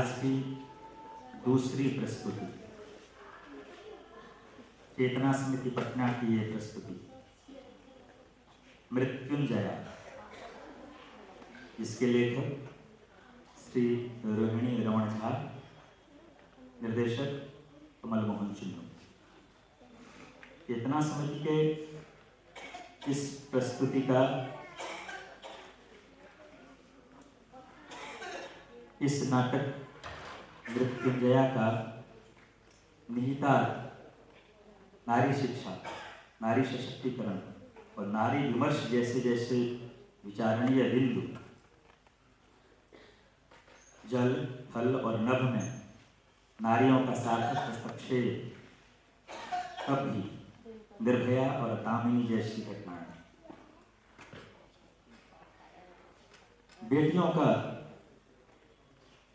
आज की दूसरी प्रस्तुति, चेतना समिति पटना की ये प्रस्तुति मृत्युंजया, इसके लेखक श्री रोहिणी रमण झा, निर्देशक कमल मोहन चुन्नू। चेतना समिति के इस प्रस्तुति का इस नाटक मृत्युंजया का निहितार्थ नारी शिक्षा, नारी सशक्तिकरण और नारी विमर्श जैसे जैसे विचारणीय बिंदु जल, थल और नभ में नारियों का सार्थक हस्तक्षेप, तब भी निर्भया और दामिनी जैसी घटनाएं, बेटियों का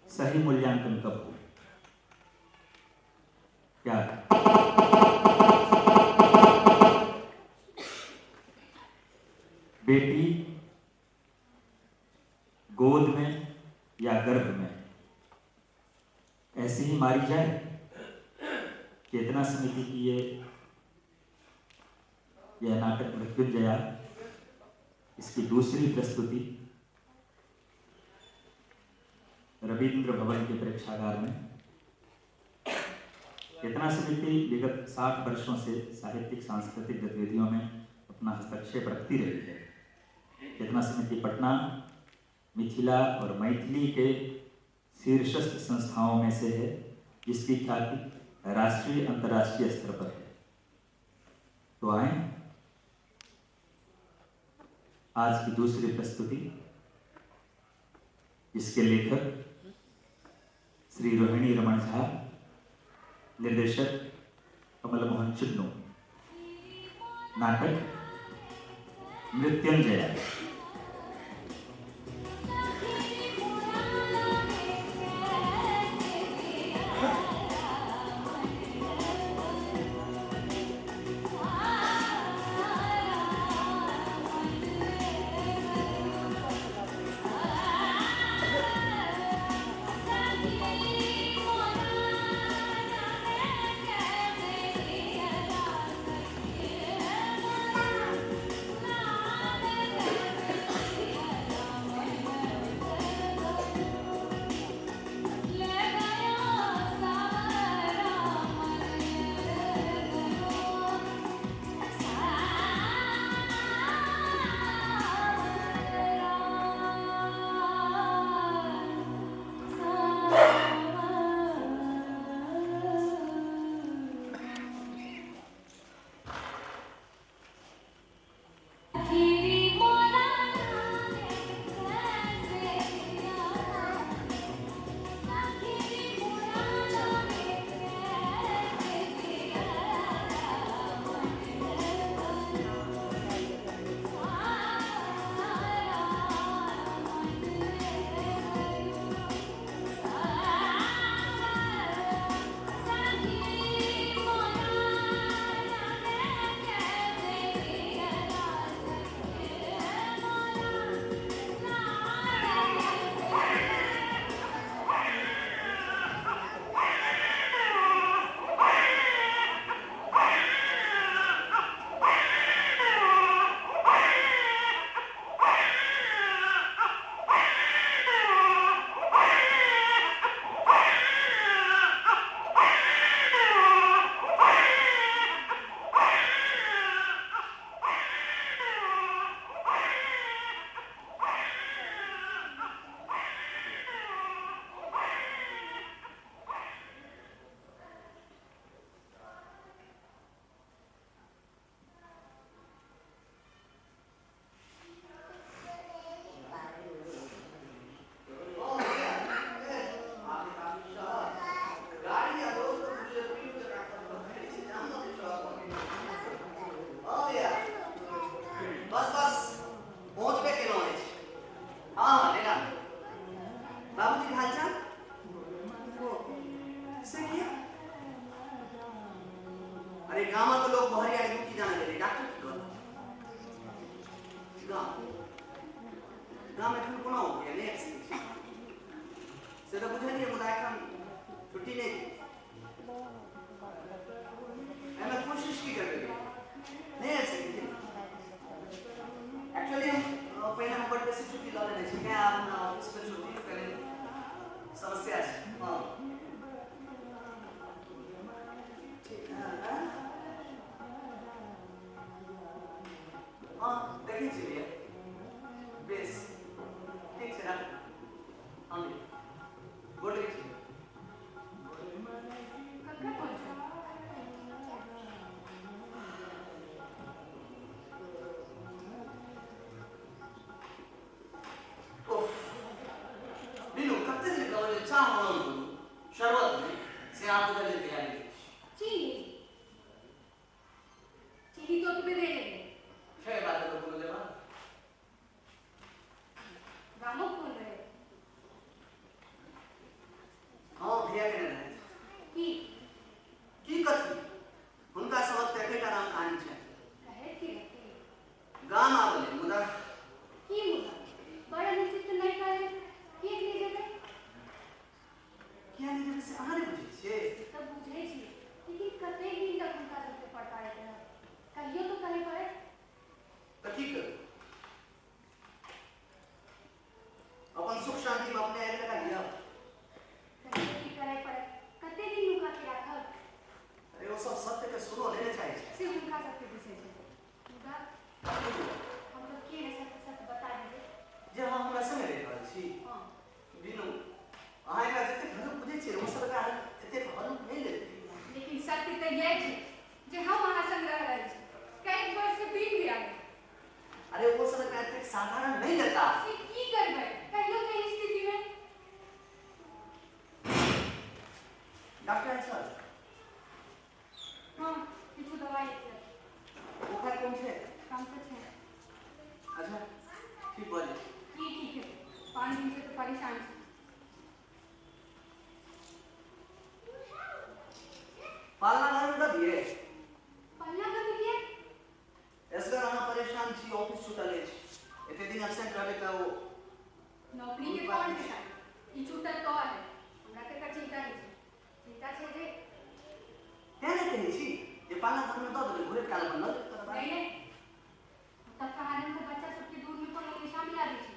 सही मूल्यांकन कब हो, क्या बेटी गोद में या गर्भ में ऐसे ही मारी जाए? चेतना समिति की यह नाटक मृत्युंजया, इसकी दूसरी प्रस्तुति रविंद्र भवन के प्रेक्षागार में। चेतना समिति विगत 60 वर्षों से साहित्यिक सांस्कृतिक गतिविधियों में अपना हस्तक्षेप रखती रही है। चेतना समिति पटना मिथिला और मैथिली के शीर्षस्थ संस्थाओं में से है, जिसकी ख्याति राष्ट्रीय अंतर्राष्ट्रीय स्तर पर है। तो आए आज की दूसरी प्रस्तुति, इसके लेखक श्री रोहिणी रमण झा, निर्देशक कमल मोहन चुन्नू, नाटक मृत्युंजया। अरे गामा तो लोग बहरिया की जाने लगे, डॉक्टर की कहत गाम गाम एखन कोना हो गया ने? से तऽ बुझलियै, मुदा एखन छुट्टी नहि। एहिमे कोशिश की करबै, नहि आबि सकै छी। एक्चुअली हम पहिने हम बड्ड बेसी छुट्टी लऽ लेने छी, तेँ आब हमरा ऑफिसमे छुट्टी कनि समस्या छै। हँ ठीक, हँ देखै छी भैया, बेस ठीक छै, राखू। हँ भैया, गोर लगै छी। कखन पहुँचब? ओह बिनू, कते दिन कहबै जे चाह बनल करू, शरबत नहि, से अहाँ बुझल जे तैयारी नहि छी। चीनी चीनी तो ओतबे दे लेबै। छै बात तऽ कोनो जवाब। गामक फोन रहै? हँ, भैया केने रहै। की? की कथी, हुनका सबक तऽ एकेटा राम कहानी छै। कहैत की रहती? गाम आबऽ लेल, मुदा की मुदा? बड़ अनुचित तऽ नहि कहै, किएक नहि जेबै? किया नहि जेबै से अहाँ नहि बुझै छियै? तऽ बुझै छी, लेकिन कतेक दिन तक हुनका सबके पटाइत रहब? कहियो तऽ कहै पड़त। तऽ की करू, अपन सुख शान्तिमे अपने आगि लगा लिअ? कहियो की करय पड़त, कतेक दिन नुका के राखब? अरे ओ सब सत्यके सुनो नहि ने चाहै छै। से हुनका सबके बुझै छै, मुदा हमसब किए नहि सत्य सत्य बता देबै? जे अहाँ हमरा संगे रहि रहल छी। हँ। बिनू, अहाँ एकरा जतेक हल्लुक बुझै छियै, ओ सब एकरा एतेक हल्लुक नहि लेतै। लेकिन सत्य तऽ इएह छै जे हम अहाँ संग रहि रहल छी कएक वर्ष से बीत गेल। अरे ओ सब एकरा एतेक साधारण नहि लेता। से की करबै, कहियो तऽ एहि स्थितिमे। डॉक्टर आयल छल? हँ, किछु दवाइ लिखलक। बोखार कम छै? कम तऽ छै। अच्छा, ठीक भऽ जेतै। की ठीक हेतै, 5 दिन से तऽ परेशान छी। पालना घरमे दऽ दियै? पलना घरमे किए? एसगर अहाँ परेशान छी, ऑफिस छूटल अछि, एते दिन एबसेंट रहबै तऽ ओ नौकरी के कोन ठिकाना, ई छूटत तो है, हमरा तऽ एकर चिंता नहि छै, चिंता छै जे तेँ ने कहै छी जे पालना घरमे दऽ देबै, घुरैत काल अपन लऽ जेबै तकर बाद। नहि नहि, तब कहाँ के बच्चा सबके दूध में कोनो निशा मिला दै छै,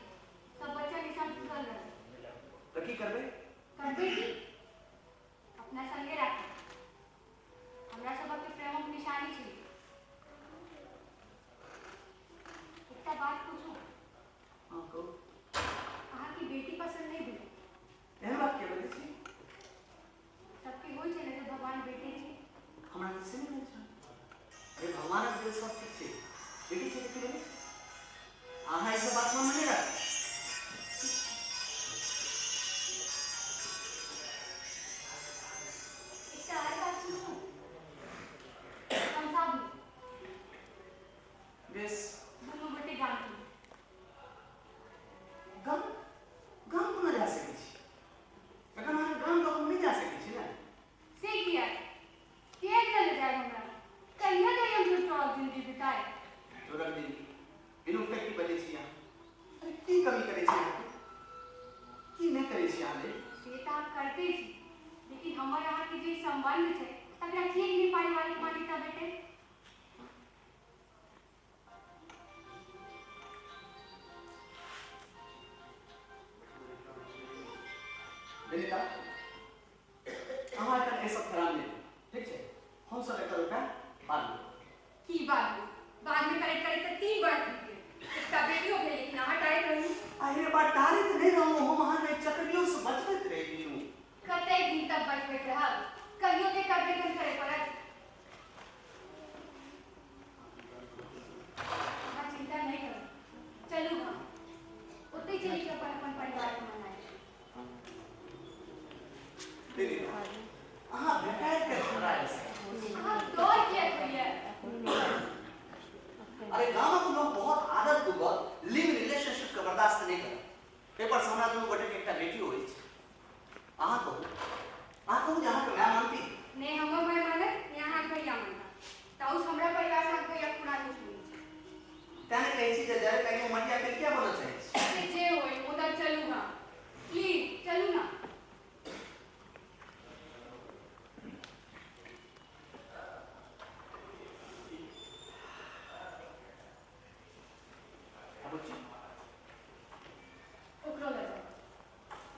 सब बच्चा निशा में सुतल रहै। तऽ की करबै? करबै की, अपना संगे राखब, हमरा सबके प्रेमक निशानी छै। एकटा बात पूछू? हँ कहू। अहाँके बेटी पसंद नहि भेल? एहन बात किया बजै छी? सबके होइ छै ने जे भगवान बेटी छै। हमरा तऽ से नहि भेल छल। अरे भगवानक देल सब ठीक छै, बेटी छै तऽ की भेलै? अहाँ ई सब बात मनमे नहि राखू। एकटा आर बात पूछू? समसाबू। बेस। दुनू गोटे गाम चलू। गाम? गाम कोना जा सकै छी? एखन अहाँ गाम लऽ कऽ नहि जा सकै छी ने। से किया? किएक नहि ले जायब हमरा? कहिया धरि हम सब चोरक जिंदगी बिताए? चोरक जिंदगी? बिनु फेर की बजै छी अहाँ? अरे की कमी करै छी अहाँके? की नहि करै छी अहाँ लेल? से तऽ अहाँ करते छी, लेकिन हमर अहाँके जे संबंध छै तकरा किएक नहि पारिवारिक मान्यता भेटै? विनीता, अहाँ एखन एहि सब खराब नहि, ठीक छै? हमसब एकर उपाय बादमे। की बादमे? बादमे करैत करैत तऽ 3 वर्ष बीत गेल। एकटा बेटियो भेल, लेकिन अहाँ टारैत रहलहुँ। अरे बा टारैत नहि रहलहुँ हम, अहाँके चक्रव्यूह से बचबैत रहि गेलहुँ। कतेक दिन तक बचबैत रहब? कहियो तऽ एकर वेतन करय पड़त। अहाँ चिंता नहि करू, चलू गाम, ओतहि चलि कऽ अपन अपन परिवारके मनायब। विनीता, अहाँ बेकायत के घबरायल छी। अहाँ डर किएक होइए? अरे गामक लोग बहुत आदत पूर्वक लिव रिलेशनशिप के बर्दाश्त नहि करत। पेपर से हमरा दुनू गोटे के एकटा बेटी होइ छै। अहाँ कहू, अहाँ कहू जे अहाँके माय मानती? नहि हमर माय मानत, नहि अहाँके भैया मानता। ताहू से हमरा परिवार से अहाँके भैया पुरान दुश्मनी छै। तेँ ने कहै छी जे जरे कहियो मटिया तेल किया बनऽ चाहै छी? से जे होइ, मुदा चलू गाम, प्लीज चलू ना।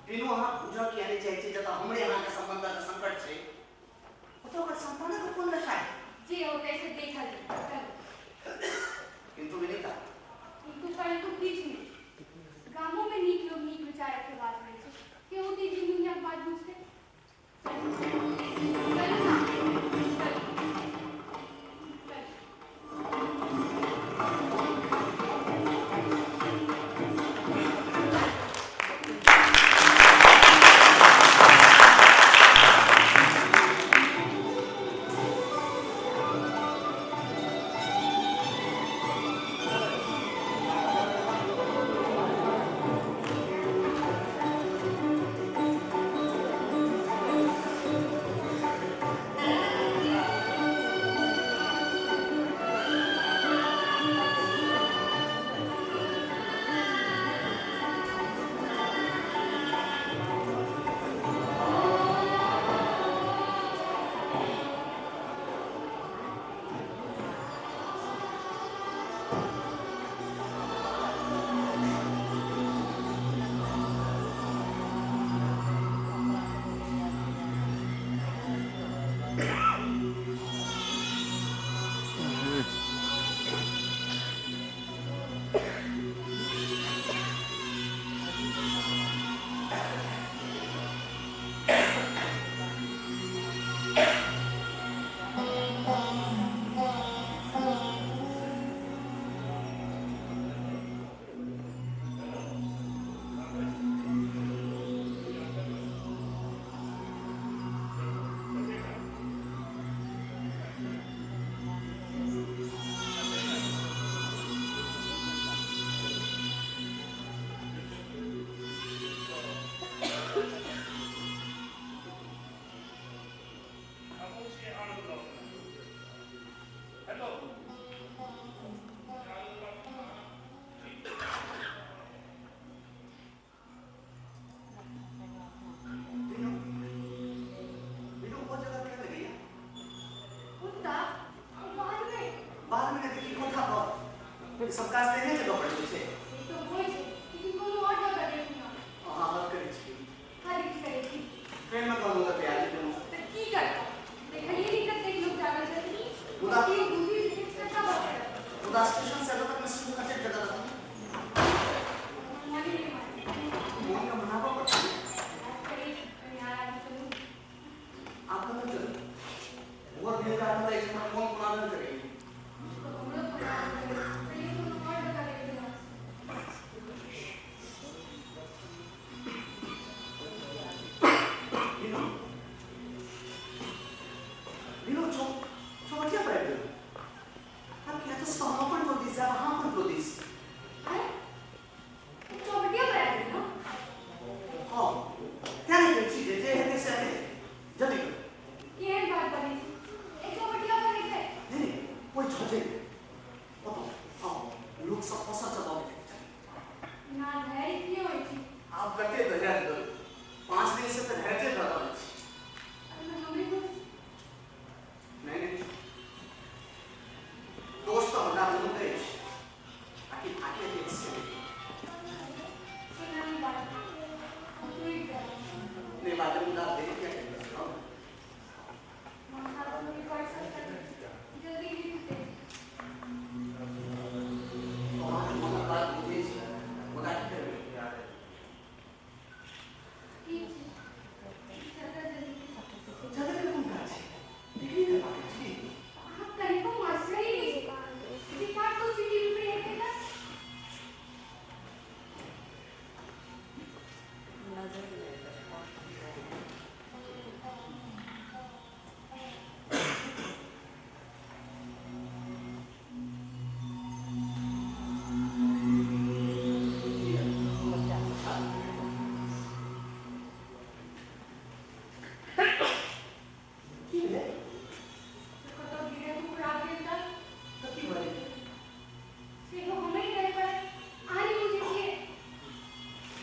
बिनु अहाँ बुझऽ किया नहि चाहै छी जतऽ हमरे अहाँके सम्बन्धक संकट छै ओतऽ ओकर संतानक कोन दशा है? जे होतै से देखल जेतै। चलू। किन्तु विनीता, किन्तु परन्तु किछु नहि। गामो में नीक लोग नीक विचार के बात करै छै। केओ ती दिन दुनिया के बात बुझतै? चलू चलू ना, चलू चलू। बिनु, बिनु ओ जगह केहन लगैया? कुत्ता बाद में। बाद में नहि देखी कोठा पर। ई सब काज तऽ एहने जगह पर होइ छै। से तो होइ छै, लेकिन कोनो और जगह देखू ना। अहाँ हद करै छी। हद की करै छी? ट्रेन में कहलहुँ तऽ तैयारी केलहुँ। तऽ की करतौ? देखलियै नहि कतेक लोक जागल छथिन। मुदा की बुझी चर्चा भऽ गेल। मुदा स्टेशन से एतऽ तक मे शुरू कतेक जगह रहत? मने नहि मानै। मोनके मनाबऽ पड़तै। रात करै छी, कनि आराम करू। आब कतऽ चलू? भोर भेल जा रहल अछि, हमर मोन कोना नहि करैए। तऽ हमरो कोना करै। कहियो कोनो और जगह देखू ना। बिनु, बिनु चौबटिया पर आबि गेलहुँ। आब किया तऽ हम अपन टोल दिस जायब, अहाँ अपन टोल दिस। आँय? चौबटिया पर आबि गेलहुँ? हँ, तेँ नहि कहै छी जे जे हेतै से हेतै। जल्दी करू। केहन बात बजै छी? ए चौबटिया पर हेतै? नहि नहि, ओहि झोंझे ओतऽ। हँ, लोक सब फसल चबाबै छै। ना धैर्य की होइ छै? आब कते धैर्य धरू? 5 दिन से तऽ धैर्य धऽ रहल छी। एहिमे हमरे दोष? नहि नहि, दोष तऽ हमरा दुनूके अछि। आखिर आखिर एतेक से से नहि बात। हम टूटि जायब। नहि बाजब, मुदा देरी किया केलियै? हँ। माथा थोड़ी पढ़ सकत। जल्दी नहि टूटे। अहाँके मोनक बात बुझै छी, मुदा की करबै? ठीक छै। चलऽ जल्दी। जगह के कोन काज छै? डिग्री करबाक अछि। अहाँ कनिको मास्टरी नहि छी। जे काज तो सीटीवी पर हेतै तऽ? की भेलै? कतौ गिरे टुकड़ा गेल तऽ? तऽ की भऽ जेतै? सेहो हमरे करे पड़त। अहाँ नहि बुझै छियै।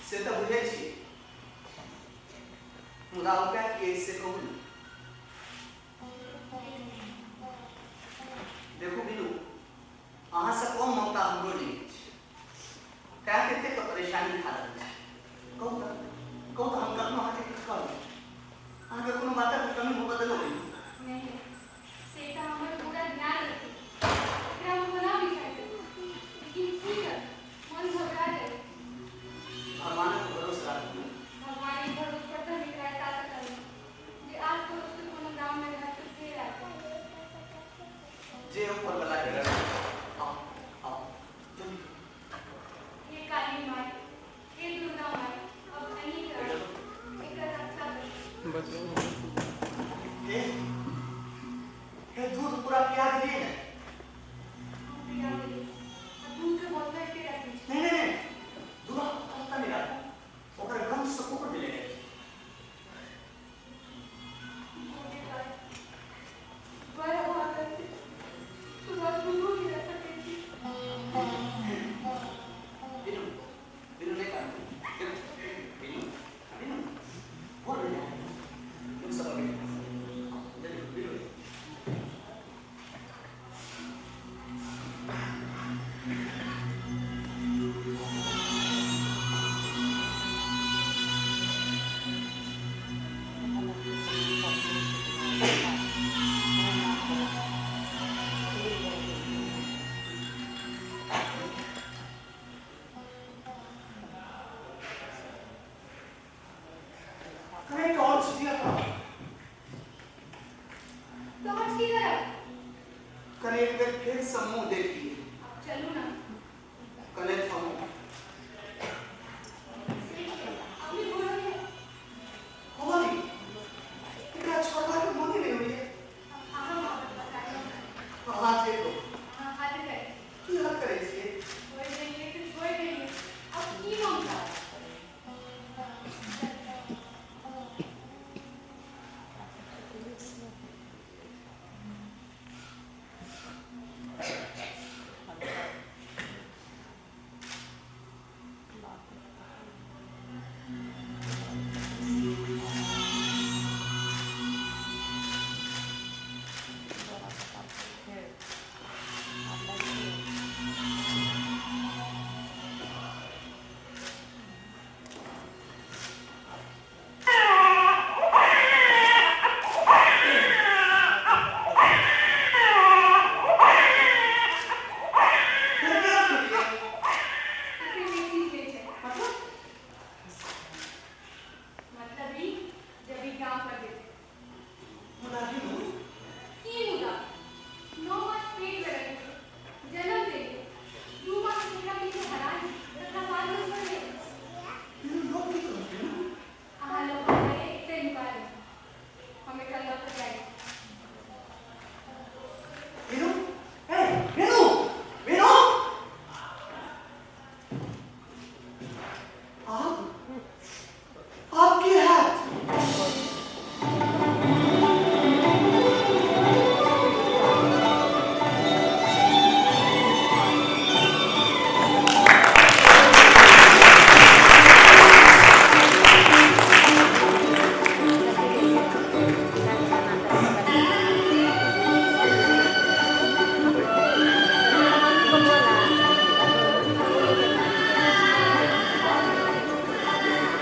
से तऽ बुझै छी, मुदा उपाय की अछि से कहू ने। देखू बिनु, अहाँसँ कम ममता हमरो नहि अछि। तेँ एतेक परेशानी खा रहल छी। कहू तऽ। कहू तऽ हम कखनो अहाँके किछु कहलहुँ? अहाँके कोनो बातक कमी होबऽ देलहुँ? नहि, से तऽ हमर पूरा ध्यान रखै, एकरा हम कोना बिसरि देब? लेकिन की करू, मन घबरा जाइ। भगवानक भरोस राखू। भगवानक भरोस पर तऽ हम एकरा एता तक अनलहुँ जे आस पड़ोसके कोनो गाममे रहत तऽ फेर आयब। जे ऊपर वाला के रहे। आओ आओ, जल्दी करू। हे काली माई, हे दुर्गा माई, अब अहीं करू, एकर रक्षा करू। हे हे, दूध पूरा पिया देलियै ने? हम पिया देलियै आ दूधके बोतल के रखने छी। नहि नहि नहि, दूध ओतऽ नहि राखू, ओकर गंध से कुकुर मिले जाइ छै। बड़ अभागल छी, तोरा दूधो नहि दऽ सकै छी। बिनु, बिनु, नहि कानू। बिनु, बिनु, भोर भेलै, लोक सब अबै। जल्दी बिनु। कने टॉर्च दिअ तऽ। टॉर्च की करब? कने एक बेर फेरसँ मुँह देखिए। आब चलू ने। कने थमू। अपने बोलो ने। होबऽ दी, एकरा छोड़बाक मोने नहि होइए। अहाँ मोहब्बत बसायब। अहाँ जे कहू। अहाँ हद करै छी। की हद करै छियै? छोड़ि देलियै तऽ छोड़ि देलियै, आब की ममता? फेर केना छोड़ियै? एते बेसी छै छै। मतलब? मतलब ई जब ई गाम पर जेतै। मुदा बिनु। की मुदा? 9 मास पेट में रखलियै, जन्म देलियै, 2 मास एकरा पीछे हरान छी, तकरा बाद में छोड़ि देबै? बिनु, लोक की कहत बिनु? अहाँ लोग हमरा एते नुका लेब, हम एकरा लऽ कऽ जाइ छी। बिनु, हे बिनु, बिनु, आप आप की हैत? Thank you.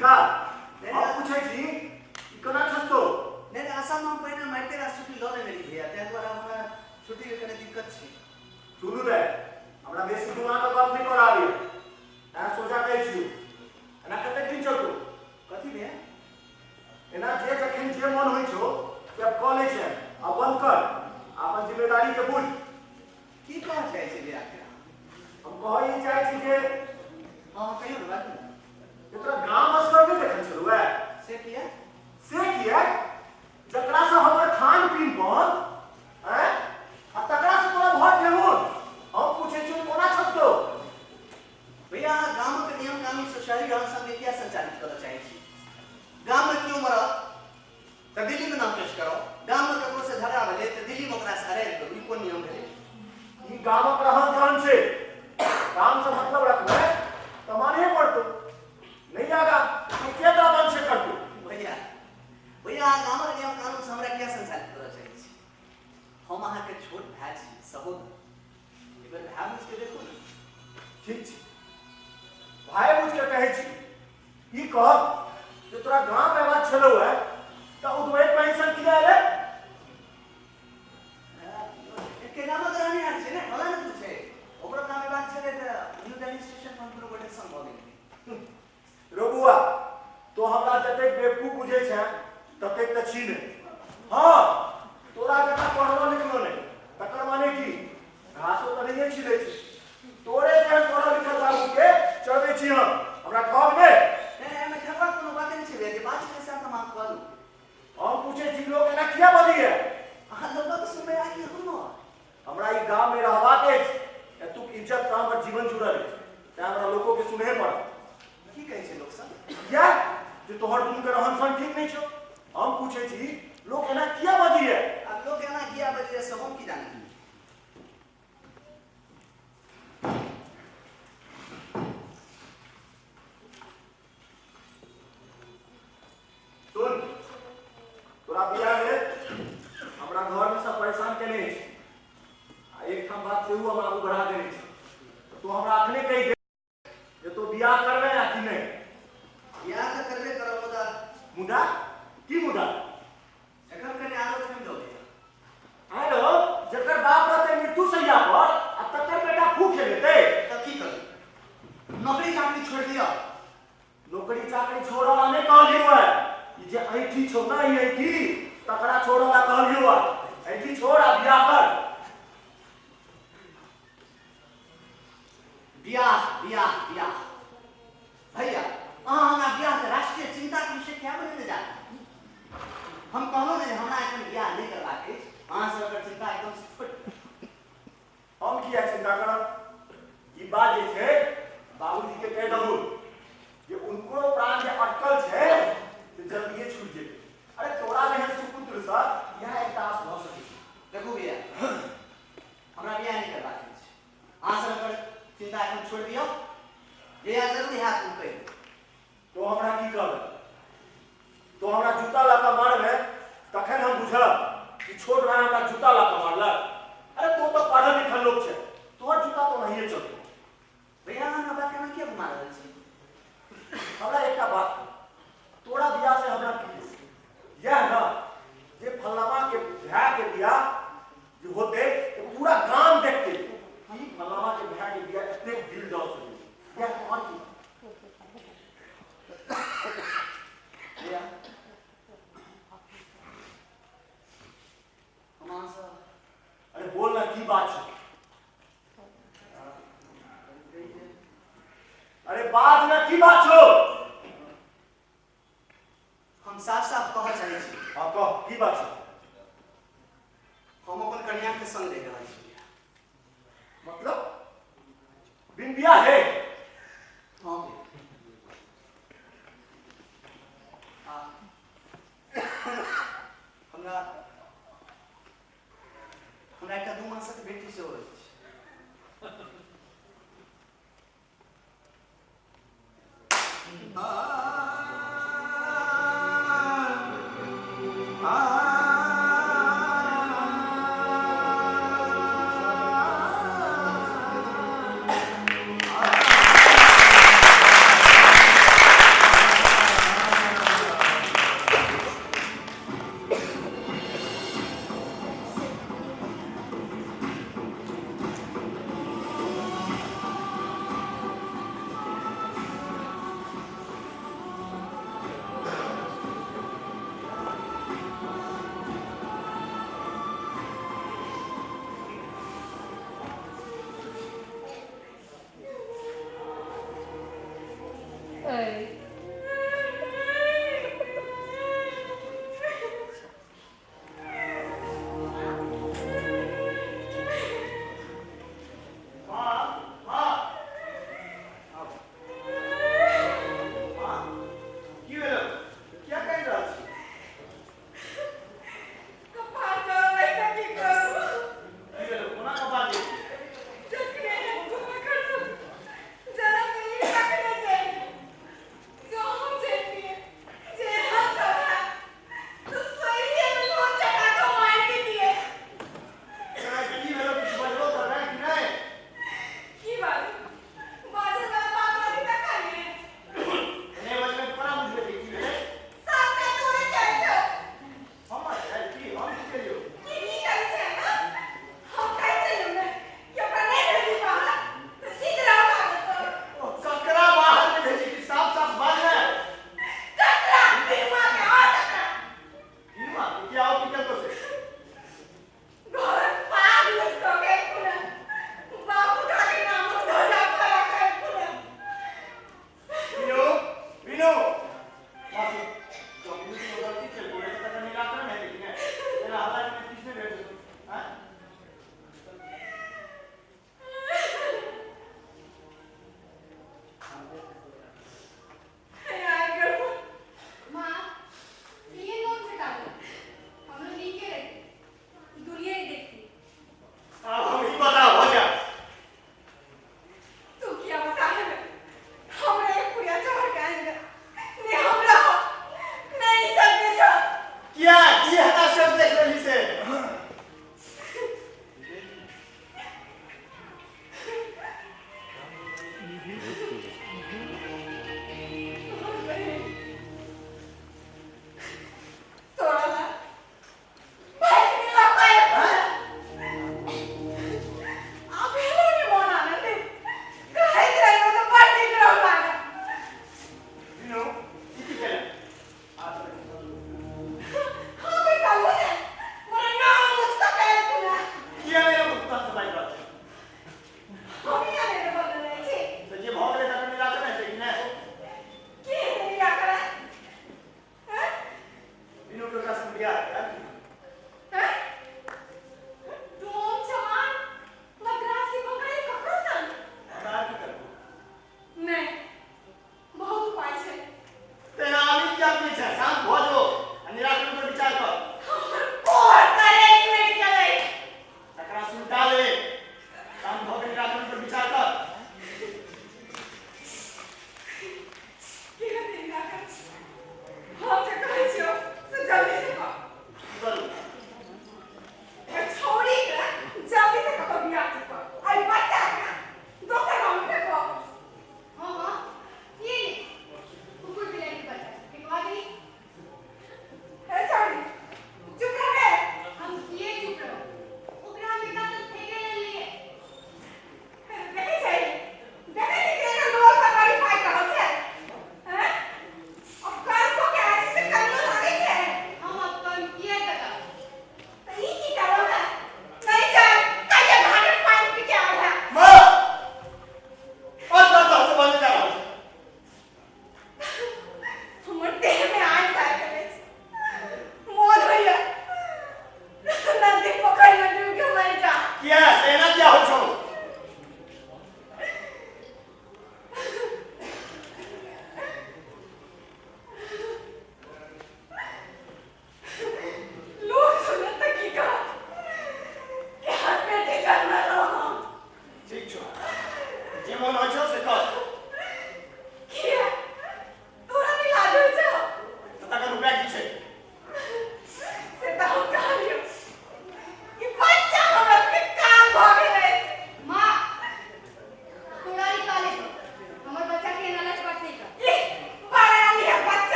चिंता। हम पूछै छी ई कोना खसतो? नहि नहि, असलमे हम पहिने मारिते रास छुट्टी लऽ लेने रही भैया, ताहि दुआरे हमरा छुट्टीके कने दिक्कत छै। सुनू रे, हमरा बेसी घुमा कऽ गप नहि कराबी, तैं सोझा कहै छियौ। एना कतेक दिन चलतौ? कथी भैया? एना जे जखन जे मन होइ छौ से आब कऽ लै छै। आ बंद कर, अपन जिम्मेदारी के बुझ। की कहऽ चाहै छी भैया आखिर? हम कहऽ ई चाहै छी जे हँ हँ, कहियौ ने, बाजू ने। जे तोरा गाम असगर नहि देखल छलौ ए। से किया? से किया जकरा से हमर खान पीन बंद आँय आ तकरा से तोरा भर ठेहुन। हम पूछै छियौ कोना छसतौ? भैया, अहाँ गामक नियम कानूनसँ शहरी रहन सहनके किया संचालित करऽ चाहै छी? गाममे केओ मरत तऽ दिल्लीमे नाम केस कराउ, गाममे ककरोसँ झगड़ा भेलै तऽ दिल्लीमे ओकरासँ अरेस्ट करू, ई कोन नियम भेलै? ई गामक रहन सहन छै। गाम से मतलब रखबै तऽ मानहे पड़तौ, नहि आगा तो के तोरा बंद छै करतौ? भैया भैया, अहाँ गामक नियम कानूनसँ हमरा किया संचालित करऽ चाहै छी? हम अहाँके छोट भाय छी, सहोदर, एक बेर भाय बुझिके देखू ने। ठीक छै, भाय बुझि के कहै छी, ई कह जे तोरा गाम अयबाक छलौ है तऽ उद्वैत पेंशन किया एलै? के गामक रहनिहार छै ने, हमरा ने पूछे। ओकरो गाम अयबाक छलै तऽ न्यू दिल्ली स्टेशन पर कोनो गोटे संग भऽ गेलै। रो बुआ, तो हमरा जतेक बेवकूफ बुझै छै ततेक तऽ छी नहि। हँ, तोरा जकाँ पढ़लो लिखलो नहि, तकर माने की घासो तऽ नहिए छिलै छै। तोरे जेहन पढ़ल लिखल बाबू के चढ़बै छी हम, हमरा ठग नहि। नहि नहि, एहिमे ठगबाक कोनो बाते नहि छै भैया, जे बात छलै से हम अहाँके कहलहुँ। हम पूछै छी लोक एना किया बजैए? अहाँ लोकक सुनबै आ कि हमर? हमरा ई गाममे रहबाक अछि, एतुक इज्जतसँ हमर जीवन जुड़ल अछि, तेँ हमरा लोकोके सुनहे पड़त। की कहै छै लोक सब? किया जे तोहर दुनूके रहन सहन ठीक नहि छौ। हम पूछै छी लोक एना किया बजैए? आब लोक एना किया बजैए से हम की जानी? सुन, तोरा बियाह में हमरा घर में सब परेशान केने अछि आ एकठाम बात सेहो हम आगू बढ़ा देने छी। तू हमरा अखने कहि दे जे तू बियाह करबे आ कि नहि। बियाह तऽ करबे करब, मुदा मुदा की? मुदा एखन कनि आरो थमि जाउ भैया। आँय रौ, जकर बाप रहतै मृत्यु सैया पर आ तकर बेटा फूक खेलेतै। तऽ की करू, नौकरी चाकरी छोड़ि दिअ? नौकरी चाकरी छोड़ऽ ला नहि कहलियौ है। ई जे ऐंठी छौ ने, ई ऐंठी तकरा छोड़ऽ ला कहलियौ है। ऐंठी छोड़ आ बियाह कर। बियाह बियाह बियाह, भैया अहाँ हमरा बियाहके राष्ट्रीय चिन्ताके विषय किया बनेने जा रहल छी? हम कहलहुँ ने जे हमरा एखन बियाह नहि करबाक अछि, अहाँ सब एकर चिन्ता एकदम से छोड़ि दियौ। हम किया चिंता करब? ई बात जे छै बाबूजी के कहि दहु जे उनको प्राण जे अटकल छै से जल्दिए छूटि जेतै। अरे तोरा जेहन सुपुत्र सँ इएह एकटा आस भऽ सकै छै। देखू भैया, हमरा बियाह नहि करबाक अछि, अहाँ सब एकर चिन्ता एखन छोड़ि दियौ, जहिया जरूरी हैत हम कहि देब। तो हमरा की कहबै? तो हमरा जूता लऽ कऽ मारबै तखन हम बुझब कि छोट भाय हमरा जूता लऽ कऽ मारलक। अरे तो तऽ पढ़ल लिखल लोक छै, तोहर जूता तो नहिए चलतौ। भैया, अहाँ हमरा बात केना किया घुमा रहल छी? हमरा एकटा बात कह, तोरा बियाह से हमरा की होतै? यैह न जे फल्लामा के भाय के बियाह जे होतै तऽ पूरा गाम देखतै कि फल्लामा के भाय के बियाह एतेक दिल दऽ से भेलै। यैह, और की? भैया, हम अहाँसँ अरे बोल ना, की बात छै? अरे बाज ना, की बात छौ? हम साफ साफ कहऽ चाहै छी। हाँ कह, की बात छै? हम अपन कन्याके संग रहि रहल छी। मतलब बिन बियाह है? हाँ भैया। आ हमरा हमरा एकटा 2 मासक बेटी सेहो अछि।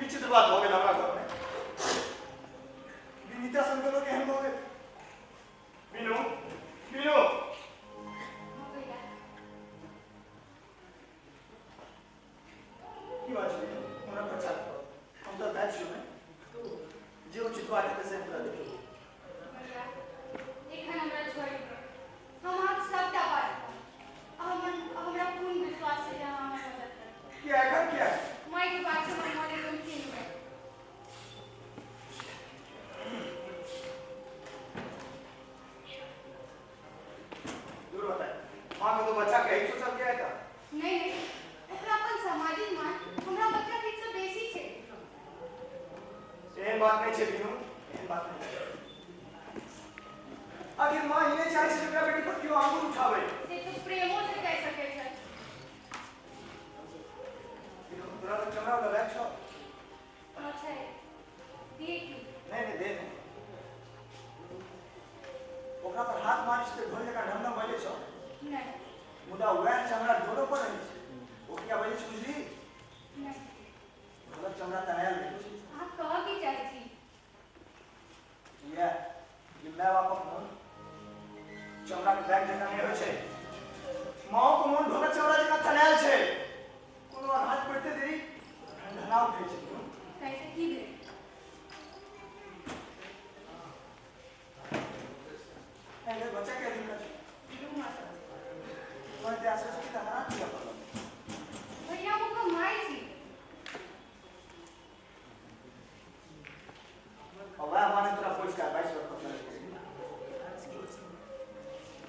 विचित्र बात भऽ गेल हमरा घरमे। विनीता सन के लोक एहन भऽ गेल। मीनू, मीनू। की बात छै? हमरा प्रचार कर। हम तऽ भाय छियौ ने। जे उचित बात हेतै से हमरा देखियौ। भैया, एखन हमरा छोड़ि दिअ। हम अहाँके सबटा बात कहब। हमरा पूर्ण विश्वास छै जे अहाँ हमर मदद करब। किया एखन किया? मायके बात छै, हमर मन एकदम ठीक भेल। दूर बताए। माँ के तो बच्चा के यही सोचल किया है? नहीं नहीं, ओकरा अपन सामाजिक मान हमरा बच्चा के से बेसी छै। एहन बात नहीं छै बीनू, एहन बात नहीं छै। आखिर माँ ई नहि चाहै छै जे ओकरा बेटी पर केओ आंगुर उठाबै। से तो प्रेमो से कह सकै छै। बीनू, तोरा लग चमड़ा वाला बैग छौ? हाँ छै। दिए की? नहीं नहीं, दे नहीं। ओकरा पर हाथ मारिस तऽ ढोल जकाँ ढम ढम बजै छौ। नहीं। मुदा वएह चमड़ा ढोलो पर रहै छै। ओ किया बजै छै बुझली? नहीं। ढोलक चमड़ा तनायल रहै छै। अहाँ कहऽ की चाहै छी? इएह जे my बापक मोन चमड़ा के बैग जकाँ नहि होइ छै। माओ के मोन ढोलक चमड़ा जकाँ तनायल छै। कोनो आघात पड़िते देरी ढनढना उठै छै। ताहिसँ की भेल? एहि बच्चा के दिन छै। 2 मासक। तोहर जे आशा छै तऽ हरा दिअ पड़ल। भैया, हम ओकर माय छी। आ वएह माने तोरा पोसि कऽ 22 वर्ष पर चलैत छै।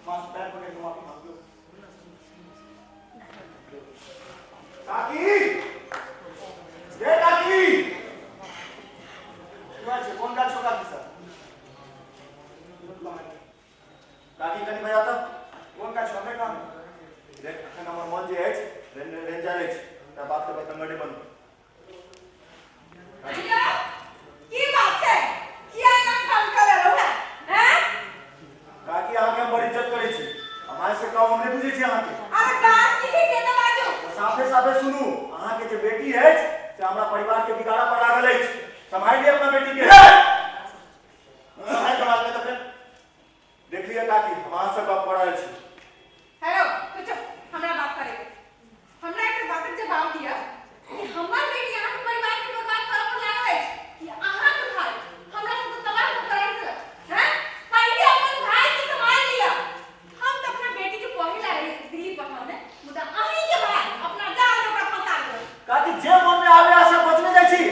माँ से पैर पकड़ि कऽ माफी मांगियौ। काकी, गे काकी। की बात छै? कोन गाछ छौ काकी सर? काकी कनि बजा तऽ। कोन गाछ छौ? हमरे गाममे। देख, अखन हमर मन जे अछि रेंजायल अछि, तऽ बात के बतंगड़े बनू। भैया, की बात छै? किया एना फोन कऽ लेलहुँ हेँ? हैं? काकी, अहाँके हम बड़ इज्जत करै छी। हमारे से कम हम नहि बुझै छी अहाँके। अरे बात की छै से तऽ बाजू। साफे साफे सुनू, अहाँके जे बेटी अछि से हमरा परिवार के बिगाड़ा पर लागल अछि। सम्हारि लिअ अपना बेटी के। सम्हारि कऽ बात तऽ फेर देख लिअ काकी, हम अहाँ से गप कऽ रहल छी। हेलो, तू चुप, हमरा बात करे दे। हमरा एकटा बातक जवाब दिअ कि हमर बेटी अहाँके परिवार के बर्बाद करऽ पर लागल अछि कि अहाँके भाय हमरा सबके तबाह कऽ के राखि देलक? हैं? पहिले अपन भाय के सम्हारि लिअ। हम तऽ अपना बेटी के पढ़े ला रही दिल्ली पठौने, मुदा अहीं के भाय अपना जाल में ओकरा फंसा देलक। काकी, जे मन में आबे आ सब बचने जाइ छी।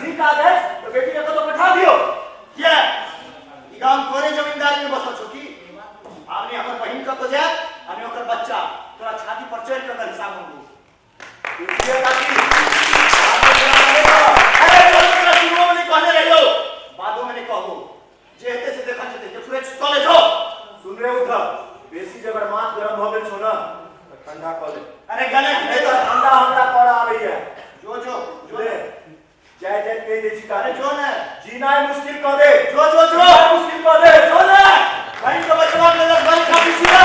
ठीक काज अछि तऽ बेटी के कतौ पठा दियौ। किया ई गाम तोरे जमींदारी में बसल छौ की? आब ने हमर बहिन कतौ जायत आ ने ओकर बच्चा। तोरा छाती पर चढ़ि कऽ हिसाब मांगू। बुझलियै काकी? अरे चल, तोरा शुरुओ में नहीं कहने रहियौ, बादो में नहीं कहबो। जे हेतै से देखल जेतै। जे फुरै छै कॉलेज हो। सुन रे उद्धव, बेसी जगर माथ गरम भऽ गेल छौ ने तऽ ठंडा कऽ ले। अरे गलत नहि नहि तऽ ठंडा हमरा करऽ आबैया। जो जो जो। ले, जाय जाय कहि दै छी अरे काकी। जो ने। जीनाइ मुश्किल कऽ दे। जो जो जो। जीनाइ मुश्किल कऽ दे। जो ने, बहिन के बचवा के लेल बलि खापी छियौ।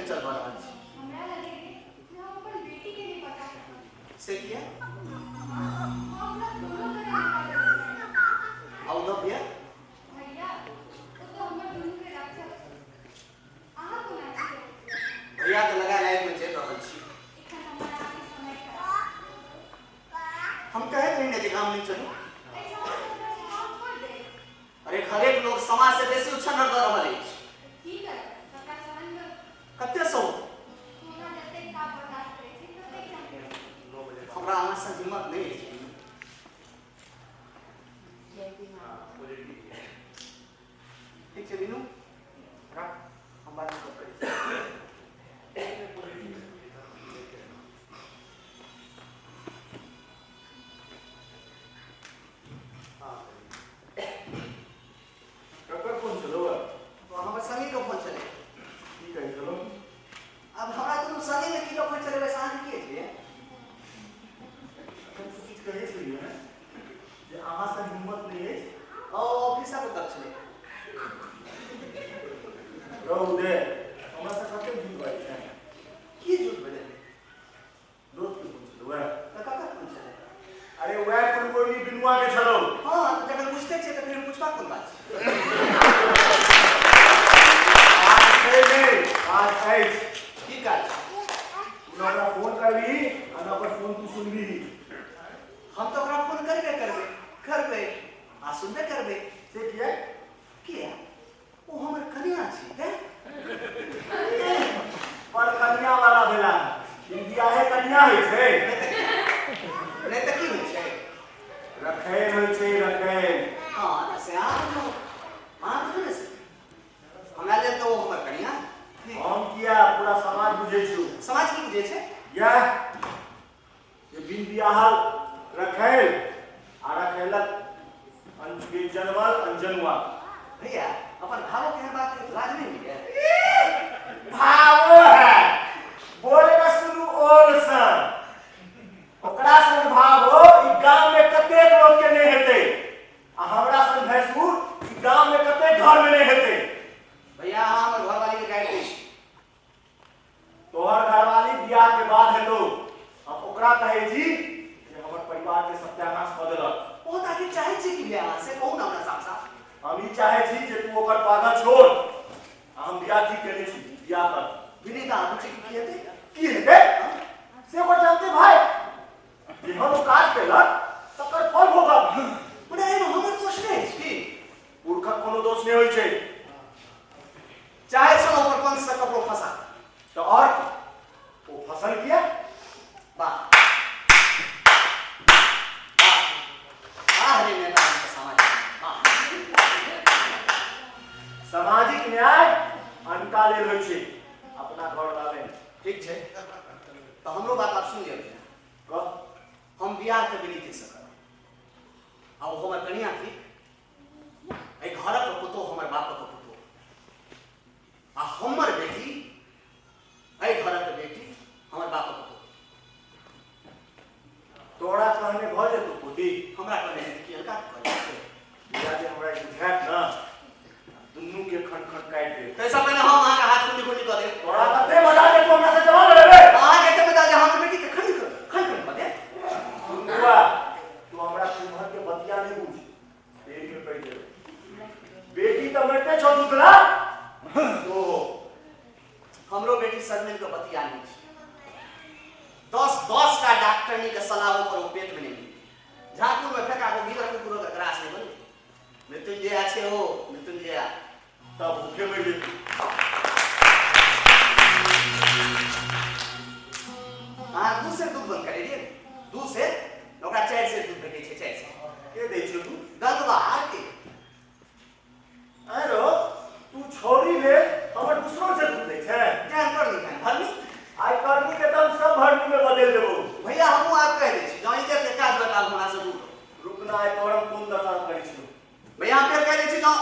चंचल भऽ रहल छी। हमरा लगै जे हम अपन बेटी के नहि बता सकब। से किया? हम ओकरा कोनो तरह नहि काटऽ चाहै। आ उद्धव भैया? भैया, ओ तऽ हमर दुनू के रक्षक छै। अहाँ कोना छियै? भैया के लगा लाइन में चलि रहल छी। एखन हमर अहाँके समय खराब। हम कहैत रही ने जे गाम नहि चलू। एहिसँ हम सबटा काम छोड़ि देब। अरे घरेक लोग समाज से बेसी उच्छन्नर दऽ रहल अछि। की करब? सबटा सहन करू। कते सौ? सोना जतेक ताप बर्दाश्त करै छै ततेक चमकै छै। हमरा अहाँ से हिम्मत नहि अछि। ठीक छै बीनू, राख, हम बादमे गप करै छी। ककर फोन छलौ? तो हमर संगी के फोन छलै। की कहै छलौ? आब हमरा दुनू संगीमे की गप होइत छलै वैसे अहाँके की अछि भैया? एखन तू किछु कहै छलियै ने जे अहाँ सँ हिम्मत नहि अछि। ओ ऑफिसक गप छलै। रौ उदय, हमरा सँ कतेक झूठ बाजै छै? की झूठ बजलियै? दोस्त के फोन छलौ? तऽ ककर फोन छलै? अरे वएह कुलकोरी बिनुआ के छलौ। हँ, तऽ जखन बुझते छियै तऽ फेर पुछबाक कोन बात छै? काज छै नहि, काज अछि। की काज छै? तू ने ओकरा फोन करबिही आ ने ओकर फोन तू सुनबिही। हम तऽ ओकरा फोन करबे करबै, करबै आ सुनबे करबै। से किया? किया? ओ हमर कनिया छी तैं। पर कनिया वाला भेला। ई बियाहे कनिया होइ छै? नहि तऽ की होइ छै? रखैल होइ छै, रखैल। हँ, तऽ से अहाँ बुझू, अहाँ बुझू ने से। हमरा लेल तऽ ओ हमर कनिया। हम किया, पूरा समाज बुझै छौ। समाज की बुझै छै? यैह जे बिन बियाहल रखैल आ रखैलक जनमल अनजनुआ। भैया, अपन भावो केहन बात करैत लाज नहि होइए? भावो है बोले न सुनू ओल सन। ओकरा सन भावो ई गाम में कतेक लोक के नहि हेतै आ हमरा सन भैंसुर ई गाम में कतेक घर में नहि हेतै। भैया, अहाँ हमर घरवाली के गारि दै छी। तोहर घरवाली बियाह के बाद हेतौ। हम ओकरा कहै छी जे हमर परिवार के सत्यानाश कऽ देलक। ओ तऽ आखिर चाहै छी कि भैया, से कहू ने हमरा साफ साफ। हम ई चाहै छी जे तू ओकर पागा छोड़ आ हम बियाह ठीक केने छी, बियाह कर। विनीता, अहाँ पूछै कि की हेतै? की हेतै से ओकर जानते भाई। जेहन ओ काज केलक तकर फल भोगब। मुदा एहिमे हमर दोष नहि अछि की? पुरखक कोनो दोष नहि होइ छै। चाहे छलहुँ प्रपंच से ककरो फंसा। तऽ आओर की? ओ फसल किया? वाह वाह वाह रे नेता के समाज, वाह। सामाजिक न्याय अनका लेल होइ छै, अपना घर वाला लेल। ठीक छै, तऽ हमरो बात आब सुनि लिअ भैया। कह। हम बियाह के विनीते से करब आ ओ हमर कनिया थिक। एहि घरक पुतोह हमर बापक पुतोह आ हमर बेटी एहि घरक बेटी हमर बापक पुतोह। तोरा कहने भऽ जेतौ पोती? हमरा कहने हेतै कि अनका कहने हेतै? भैया जे हमरा बुझायत ने दुनू के खन खन काटि देब। ताहिसँ पहिने हम अहाँके हाथ कुंडी कुंडी कऽ देब। तोरा कते मजा देब, तू हमरा से जवाब लेबै? अहाँके एते मजा जे हमर बेटी के खन खन खन कऽ देब। सुन बौआ, तू हमरा कुम्हर के बतिया नहि बुझ, पेट में पड़ि जेबै। बेटी तऽ मरिते छौ दुतला। तो हमरो बेटी सजमनि के बतिया नहि छै। 10 10 टा डॉक्टरनी के सलाह पर ओ पेट में नहि मिलतै। झाकुर में फेका को गीदड़ कुकुर के ग्रास नहि बनतै। मृत्युंजया छै ओ, मृत्युंजया। तब भूखे मरि जेतै। अहाँ 2 सेर दूध बंद करै रहियै ने? 2 सेर? ओकरा 4 सेर दूध भेटै छै, 4 सेर। के दै छै दूध? गंगवार के। आँय रौ, तू छौरी लेल हमर दूसरो से दूध दै छै? केहन करनी केहन भरनी? आइ करनी के दम सब भरनी में बदलि देबौ। भैया, हमहूँ आब कहि दै छी, जँ इज्जत के काज बताब हमरा से दूर। रुकना, आइ तोहर हम कोन दशा करै छियौ। भैया, हम फेर कहि दै छी, जँ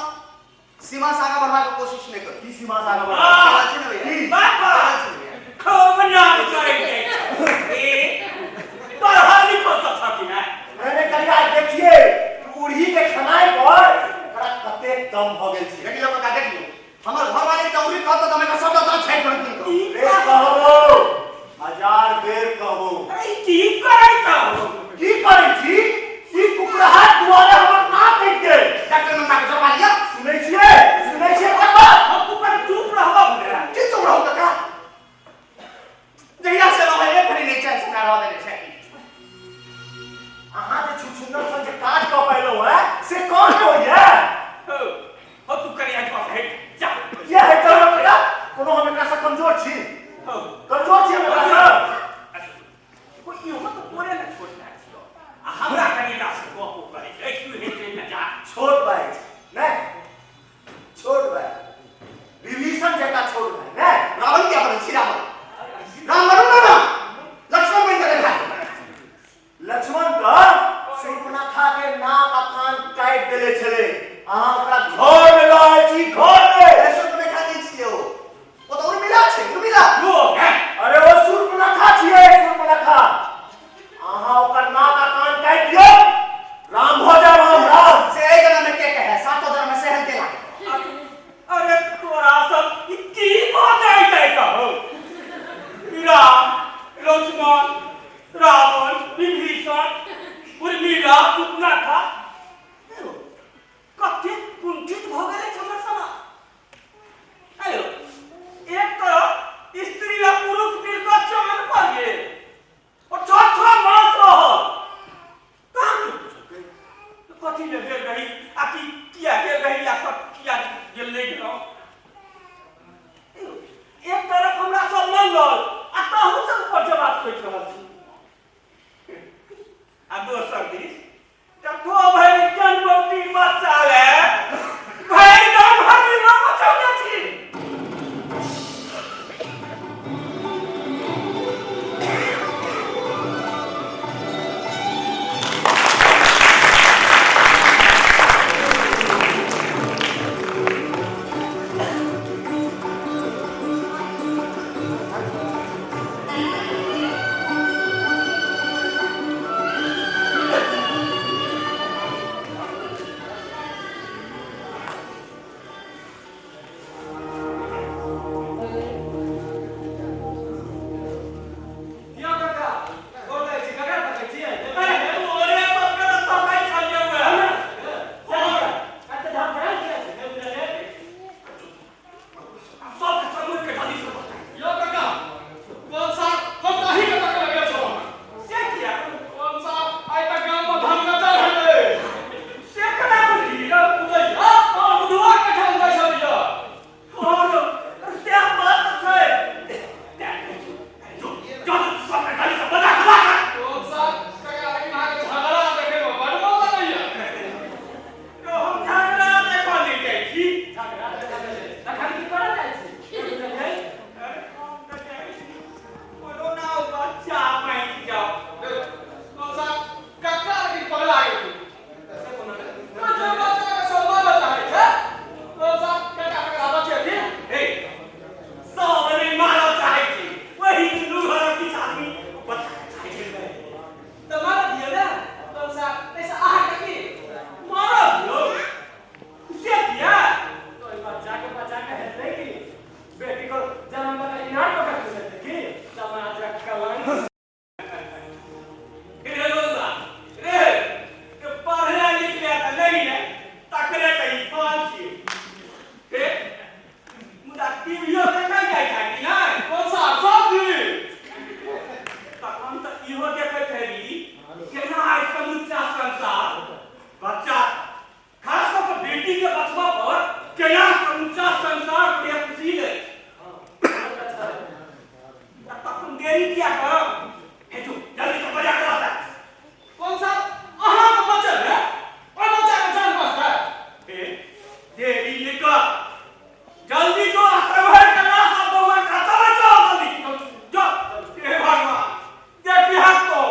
सीमा से आगाँ बढ़बाक कोशिश नहि करू। की सीमा से आगाँ बढ़बाक? छै ने भैया? की? बाबा! छै ने भैया? खूब नाम करै छै। ए, पढ़ल लिखल तऽ छह कि नहि? मैंने कहिया देखिए उड़ही के खेनाइ पर एकरा कतेक दम भऽ गेल छै। देखियौ काका, देखियौ। हमर घरवाली तऽ उड़ही कहत तऽ हम एकर सबटा दाँत छाटि रहलखिन तो। रे कहबो हजार बेर कहबो। अरे की करै छौ? की करै छी? ई कुकराहा दुआरे हमर नाक कटि गेल। डॉक्टर नंदा के जोड़वा लिअ। सुनै छियै? सुनै छियै ओकर बात? हम तू पर चुप रहबो ने। की चुप रहू काका? जहिया से रहै एक घड़ी नहि चैन से हमरा रहऽ देने छै। अहाँ जे छुछुंदर सन जे काज कऽ पायलहुँ है से कोन होइए? हो तू करिया जो हट जा। किया है चल बेटा? कोनो हम एकरा से कमजोर छी? हो कमजोर छी हम एकरा से? कोई इहो तो तोरे ने छोट भाई छियो आ हमरा कनि एकरा से गप करै छै तू हेतै ने जा। छोट भाई नहि, छोट भाई विभीषण जकाँ छोट भाई नहि। रावण किया बनल छी? रावण राम बनू ना, राम लक्ष्मण बनि कऽ देखा। लक्ष्मण का शूर्पणखा के नाक आ कान काटि देले छलै, अहाँ ओकरा घर मे लऽ आयल छी घर मे। अरे शूर्पणखा नहि छियै ओ, ओ तऽ उर्मिला छै, उर्मिला। जो है अरे ओ शूर्पणखा छियै, शूर्पणखा। अहाँ ओकर नाक आ कान काटि दियौ, राम भऽ जायब हम राम। से एहि जन्म मे के कहै, सातो जन्म मे सहन के लागे। अरे तोरा सब ई की भऽ जाइ छै कहो? राम लक्ष्मण रावण विभीषण उर्मिला शूर्पणखा कतेक कुंठित भऽ गेल अछि हमर समाज। आयो एक तरफ स्त्री आ पुरुष मिल कऽ चान पर गेल और 6-6 मास रहल, कहाँ के बुझलकै? कथी ले गेल रही आ की किया गेल रही आ किया गेल नहि गेलहुँ। एक तरफ हमरा सब मंगल आ तहू से ऊपर जवाब सोचि रहल छी आ दोसर दिस ततो भरि जनमौटी मचाले भरि गाम हरिना मचौने छी। यौ काका, गोर लागै छी काका, तकै छियै? अरे तोरे सबके तऽ तकै छलियौ हे। कते धाम पड़ल किया छै? नहि बुझल अइ? सबके समूह के जल्दी से बताइ। यौ काका, कोन साहब, हम तऽ अहींके तकै लए गेल छलहुँ हँ। से किया? कोन साहब, आइ तऽ गाममे धमगज्जर हेतै। से केना बुझली यौ? बुझैया? अहाँ बुधवाके ठाम जाइ छलियै। और से बात छै। जो जो सबके जल्दी से बता बता। कोन साहब, काका, लेकिन अहाँके झगड़ा देखैमे बड़ मोन लगैया। तो हम झगड़ा देखऽ नहि जाइ छी। झगड़ा देखऽ जाइ छी। तखन की करऽ जाइ छी? अरे हम तऽ जाइ छी कोनो ना बच्चा बचि जाओ। कोन साहब, काका लेकिन पगला गेलखिन। से कोना ने? तो जे बच्चाके सब मारऽ चाहै छै, कोन साहब, काका तकरा बचेथिन? हे सब नहि मारऽ चाहै छी, वही दुनू घरक किछु आदमी बच्चा चाहै छै। तऽ मारऽ दियौ ने। कोन साहब, ताहिसँ अहाँके की? मारऽ दियौ से किया? तो ओहि बच्चाके बचा कऽ हेतै की? बेटीको जन्म दऽ कऽ इनार पकड़ कऽ हेतै की? समाजक कलंक। रे बौआ रे, ते पढ़ले लिखले तऽ नहि ने तकरे तऽ ई फल छियै। हे मुदा टीवीओ देखै जाइ छै कि नहि? कोन साहब, सब दिन। तखन तऽ इहो देखैत हेबी केना आइ समूचा संसार बच्चा खास कऽ कऽ बेटी के बचबा पर केना समूचा संसार प्रयत्नशील अछि। आ तखन देरी किया करब? हे जो जल्दी से बजा कऽ बता। कोन साहब, अहाँके बचल है? ओहि बच्चाके जान बचतै? हे देरी नहि कर, जल्दी जो आ सम्हरि के लाश आ बौआ के चलै चल जल्दी जो। हे भगवान देखी हाथ तो।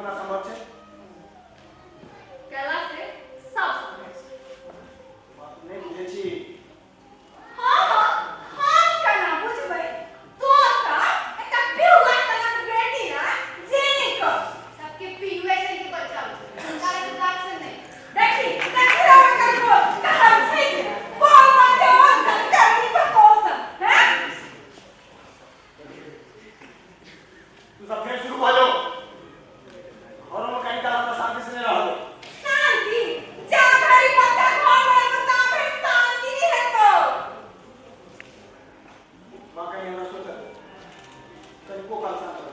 कोना संभव छै? कला से सब संभव छै। बात नहि बुझै छी। हाँ हाँ, हम केना बुझबै? तोरा एकटा पिहुआ सनक बेटी ना जे नहि कर। सबके पिहुए सन के बच्चा होइ छै, संसारक गाछ सन नहि। देखी देखी राम ककरो कहल छै जे बोल बाजे ओन सन करनी बकोसन हैं। तू सब फेर शुरू भऽ जाओ। घरोमे कनी काल हमरा शांति से नहि रहल। शांति जा धरि बच्चा घर मे हेतौ ता धरि शांति नहि हेतौ। माँ कनी हमरा सोचऽ दे। कनिको काल शांत रह।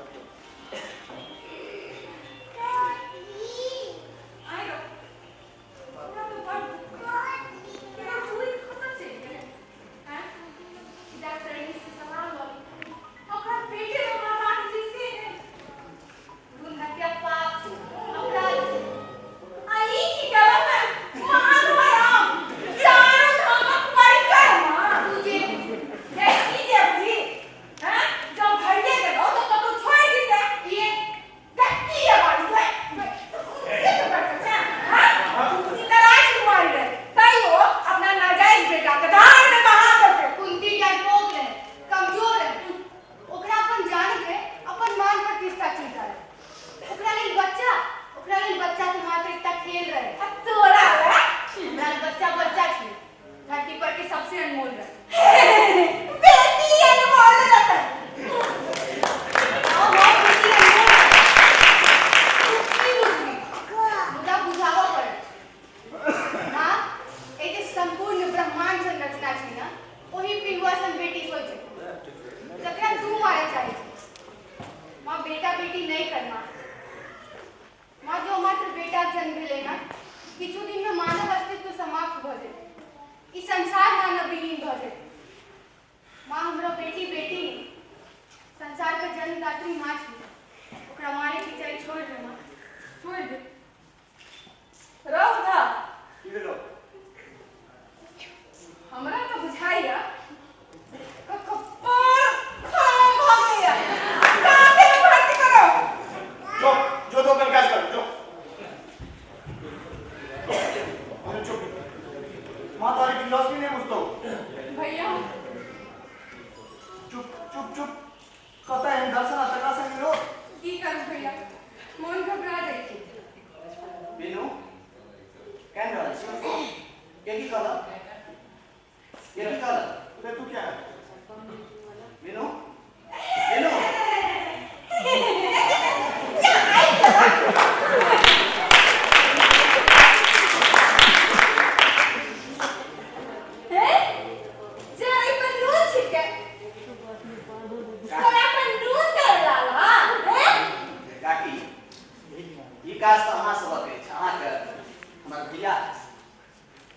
आइ रौ, हमरा तऽ बड़ दुख एकर रुइ कतऽ चलि गेलै हैं? ई डॉक्टरनी से सलाह लऽ ली। ओकरा पेटे मे मारबाक जे से नहि। भ्रूण हत्या पाप छै, अपराध छै। आ ई की केलक हैं? महान चारू धामक परिक्रमा। तू जे बुझी। जे की जे बुझी हैं? जब भरिए गेलौ तऽ कतौ छोड़ि दितै। किए? की आवाज छै? ई तऽ राजकुमारी रहै, तैयो अपना नाजायज बेटा के धार में बहा देलकै। कुंती डरपोक रहे, कमजोर रहे। ओकरा अपन जान के अपन मान प्रतिष्ठा चिंता रहे। ओकरा लेल बच्चा, ओकरा लेल बच्चा के मात्र एकटा खेल रहे। आ तोरा ला? हमरा लेल बच्चा बच्चा छै, धरती पर के सबसे अनमोल रहे। बेटी अनमोल रतन। हाँ, बहुत बेटी अनमोल रहे। तू की बुझबी? मुदा बुझाबऽ पड़त। माँ, एहि जे संपूर्ण ब्रह्मांड संरचना छै ने, ओही पिहुआ सन बेटी होइ छै, जकरा तू मारे चाहै छै। माँ, बेटा बेटी नहि कर माँ। माँ, जो मात्र बेटाक जन्म भेलै ने, किछु दिनमे मानव अस्तित्व समाप्त भऽ जेतै। ई संसार मानव विहीन भऽ जेतै। माँ, हमरा बेटी बेटी नहि, संसारके जन्मदात्री माँ छै। ओकरा मारे के चाही, छोड़ि दे माँ, छोड़ि दे। रौधा, की भेलो? हमरा तऽ बुझाइया कपार खराब भऽ गेलैया। काते में भर्ती करो। जो जो तो अपन काज कर जो। अरे चुप। माँ तारी फिलॉसफी नहीं बुझतो। भैया चुप चुप चुप। कतऽ एहन दर्शन आ तकरा संग मिलो। की करू भैया, मोन घबरा जाइ छै। बिनू केहन रहल छी? के की कहलक? के की कहलक? अरे तू क्या है? बिनू बिनू हैं? जरा पर नून छिटके। तोरा पर नून दर लाला, हैं? काकी, ई काज तऽ अहाँ सबक अछि, अहाँके हमर भैया।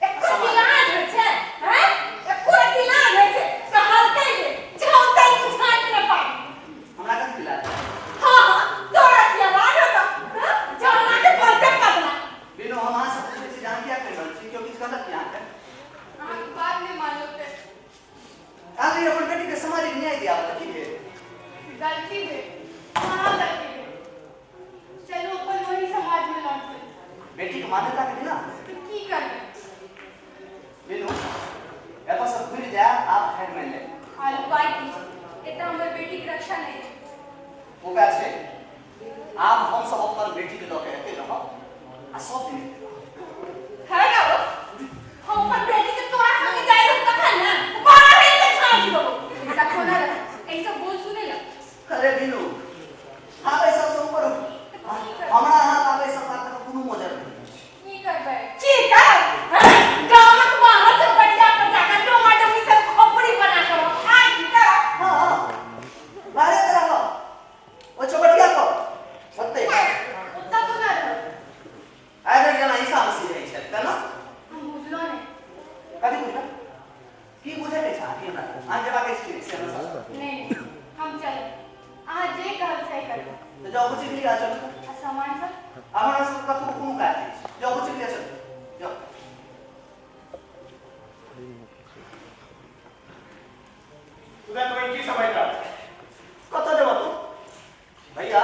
एको लाज होइ छै, हैं? एको लाज होइ छै। कहलकै जे झौतै तू झाँट ने पा। हमरा कथी लाज? हाँ हाँ, तोरा की आवाज होता? हैं? झौला के पलटे पतला। बिनू, हम अहाँ से पूछै छी जे अहाँ किया कहि रहल छी? केओ किछु कहलक की अहाँके? अहाँके बात नहि मानब तऽ अहाँ अपन बेटीके सामाजिक न्याय दियाबऽ की भेल? गलती भेल, महा गलती भेल। चलू अपन वही समाजमे लौट चलू। बेटीके मान्यताके बिना? तऽ की करबै? बिनू, एतऽ से घुरि जाय, आब खैर मानि ले। आर उपाय की छै? एतऽ हमर बेटीके रक्षा नहि छै। उपाय छै, आब हमसब अपन बेटीके लऽ के एतै रहब आ सब दिन एतै रहब। है ना वो? हम अपन बेटी के तोरा संगे जाय रहू तखन ने बाहर से छाँटि देबो। देखो ना रहे, एहि सब बोल सुनै ला। अरे बिनू, आब एहि सबसँ ऊपर उठू। हमरा अहाँ आब एहि सब बातक कोनो मोजर नहि अछि। की करबै? की करब? हैं? गामक बाहर से बटिया पर जाकर डोमा डोमी सब खोपड़ी बना कर आ की करब? हाँ हाँ, बाहरे तऽ रहब, ओ चौबटिया पर ओतै। ओतऽ कोना रहब? आइ धरि जेना ईसा मसीह रहै छथि तेना। हम बुझलहुँ नहि। कथी बुझबै? की बुझैके छै अहाँके हमरा? अहाँ जेबाक अछि कि नहि से हमरा साफ नहि नहि, हम चलब। अहाँ जे कहब सही करब। तऽ जाउ बुझि गेलियै, आ चलू। आ सामान सब? आब हमरा सबके कतहु कोनो काज नहि छै। जाउ बुझि गेलियै, चलू जाउ। उदय, तुम्हें की समझ रहा? कतऽ जेबऽ तू? भैया,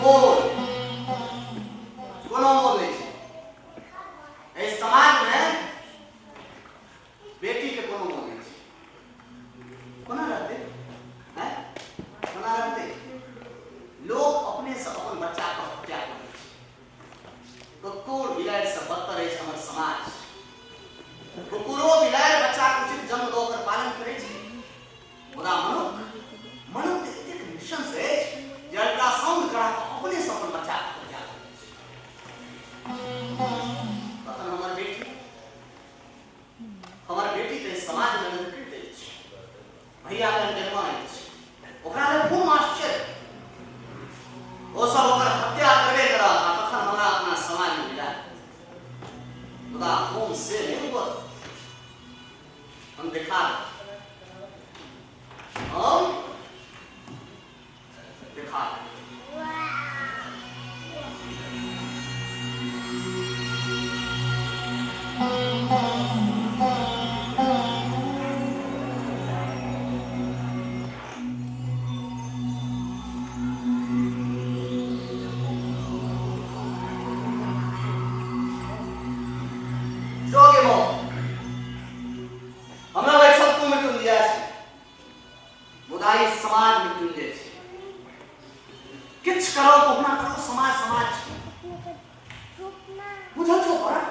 मोल कोनो मोल नहि छै एहि समाजमे। बेटीके कोनो मोल नहि छै। कोना रहतै? हैं, कोना रहतै? लोक अपनेसँ अपन बच्चाके हत्या करै छै। कुकुर बिलाड़िसँ बदतर अछि हमर समाज। कुकुरो बिलाड़ि बच्चाके उचित जन्म दऽ ओकर पालन करै छै, मुदा मनुक्ख, मनुक्ख एतेक नृशंस अछि जे अल्ट्रासाउंड करा कऽ अपनेसँ अपन बच्चाके हत्या करै छै। तखन हमर बेटी, हमर बेटी तऽ समाजमे अनधिकृत अछि, भैया लग जन्मा अछि, ओकरा लग कोन आश्चर्य? ओ सब ओकर हत्या करबे करत आ तखन हमरा अपना समाजमे मिला। मुदा हम से नहि हुअत। हम देखा देब, हम देखा देब। जो गे मौ, हमरा लगै छल तू मृत्युंजय छी, मुदा ई समाज मृत्युंजय छै। किछु करो, कहुना करो, समाज समाज छै। बुझल छौ तोरा?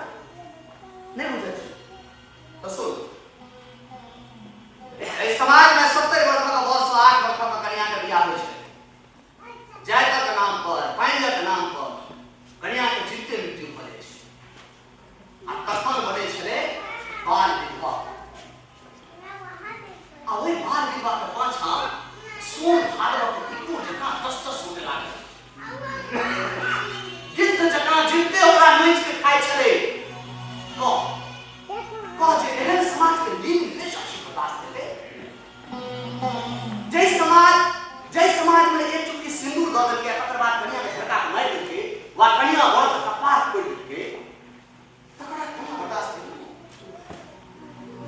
नहि बुझल छौ तऽ सुन। एहि समाजमे 70 बरखक वर्ष 8 बरखक कन्याके बियाह होइ छै। जातक नाम पर, पानिक नाम पर कन्याके जीते मृत्यु भऽ जाइ छै आ तखन बनै छलै बाल विधवा। आ ओहि बाल विधवाके पाछाँ सोन भादवक कुकुर जकाँ 10 10 गोटे लागल, गिद्ध जकाँ जिनते ओकरा नोचि के खाइ छलै। कह कह जे एहन समाजके लीन निवेश अछि बर्दाश्त हेतै? जाहि समाजमे एक चुटकी सिन्दूर दऽ देलकै, तकर बाद कनियाके झटका के मारि देलकै वा कनिया बरके कपार फोड़ि देलकै, तकरा कोना बर्दाश्त हेतै?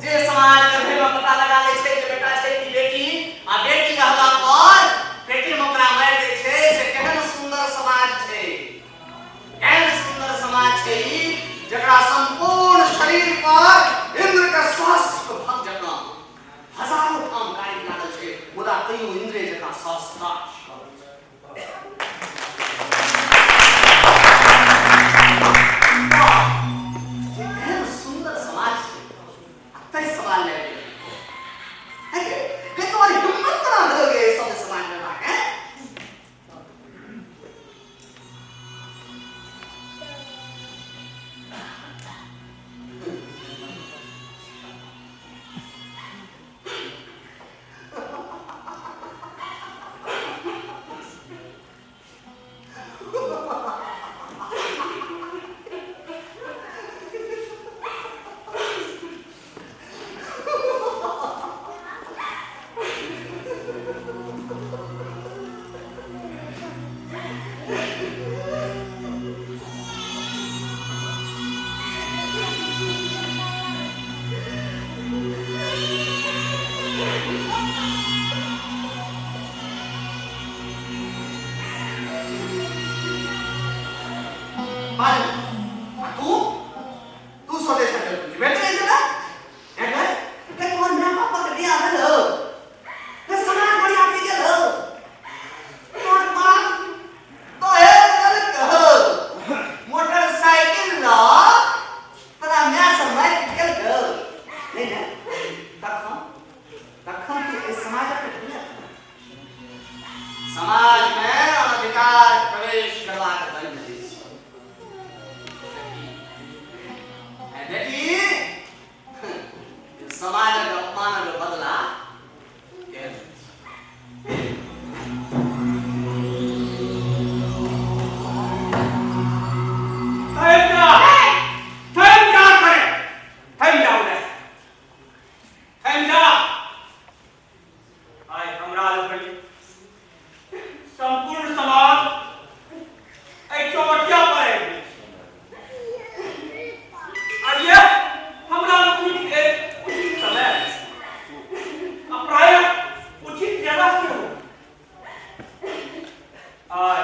जे समाज गर्भेमे पता लगा लै छै जे बेटा छै कि बेटी, आ बेटी रहला पर पेटेमे ओकरा मारि दै छै, से केहन सुन्दर समाज छै? केहन सुन्दर समाज छै ई, जकरा सम्पूर्ण शरीर पर इन्द्र के सहस्र भग जकाँ हजारों ठाम कारी लागल छै, मुदा तैयो इन्द्रे जकाँ सहस्राक्ष कहबै छै। जे एहन सुन्दर समाज छै आ ताहि समाज लए गेल गे, तुम्हारी हिम्मत कोना भेल गे सब समाज लेबाक? हैं, बाल आ तू तू सोचे छल बेटे छै ना? हैं के तोहर my बाप के बियाह भेल हो ते समाज बढ़िया के गेल हो? तोहर बाप तो हे बदल हो मोटरसाइकिल ल तोरा my से मारि गेल हो? नहीं ने? तखन तखन तू एहि समाजक दुनिया समाज में अनधिकार प्रवेश करबाक दंड दै छै। बेटी, समाजक अपमानक बदला केहन? थम जा, थम जा करे, थम जाओ रे, थम जा। आइ हमरा लोकनि संपूर्ण समाज एहि चौबटिया पर आबि गेल छी आ ये हमरा लोकनिक एक उचित समय अछि आ प्रायः उचित जगह सेहो। आइ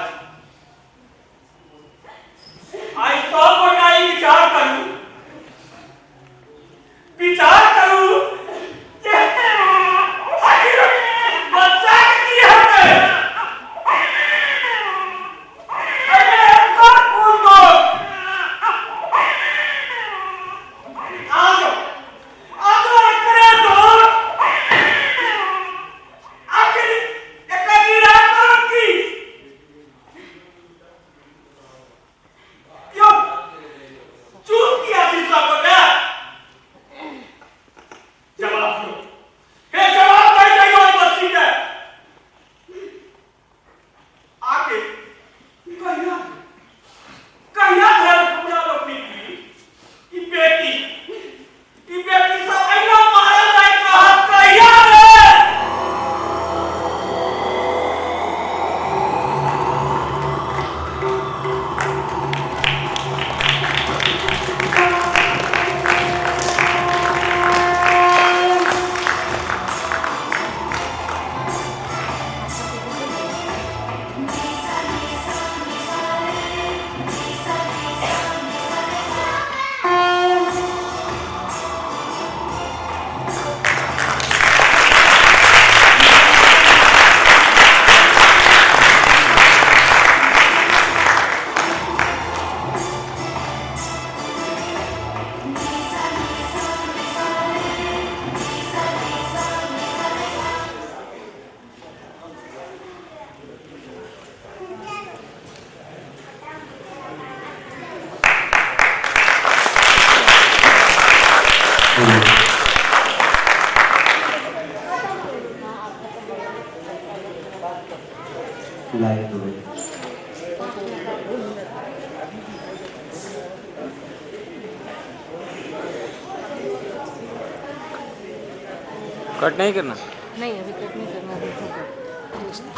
कट नहीं करना? नहीं, अभी कट नहीं करना, देखो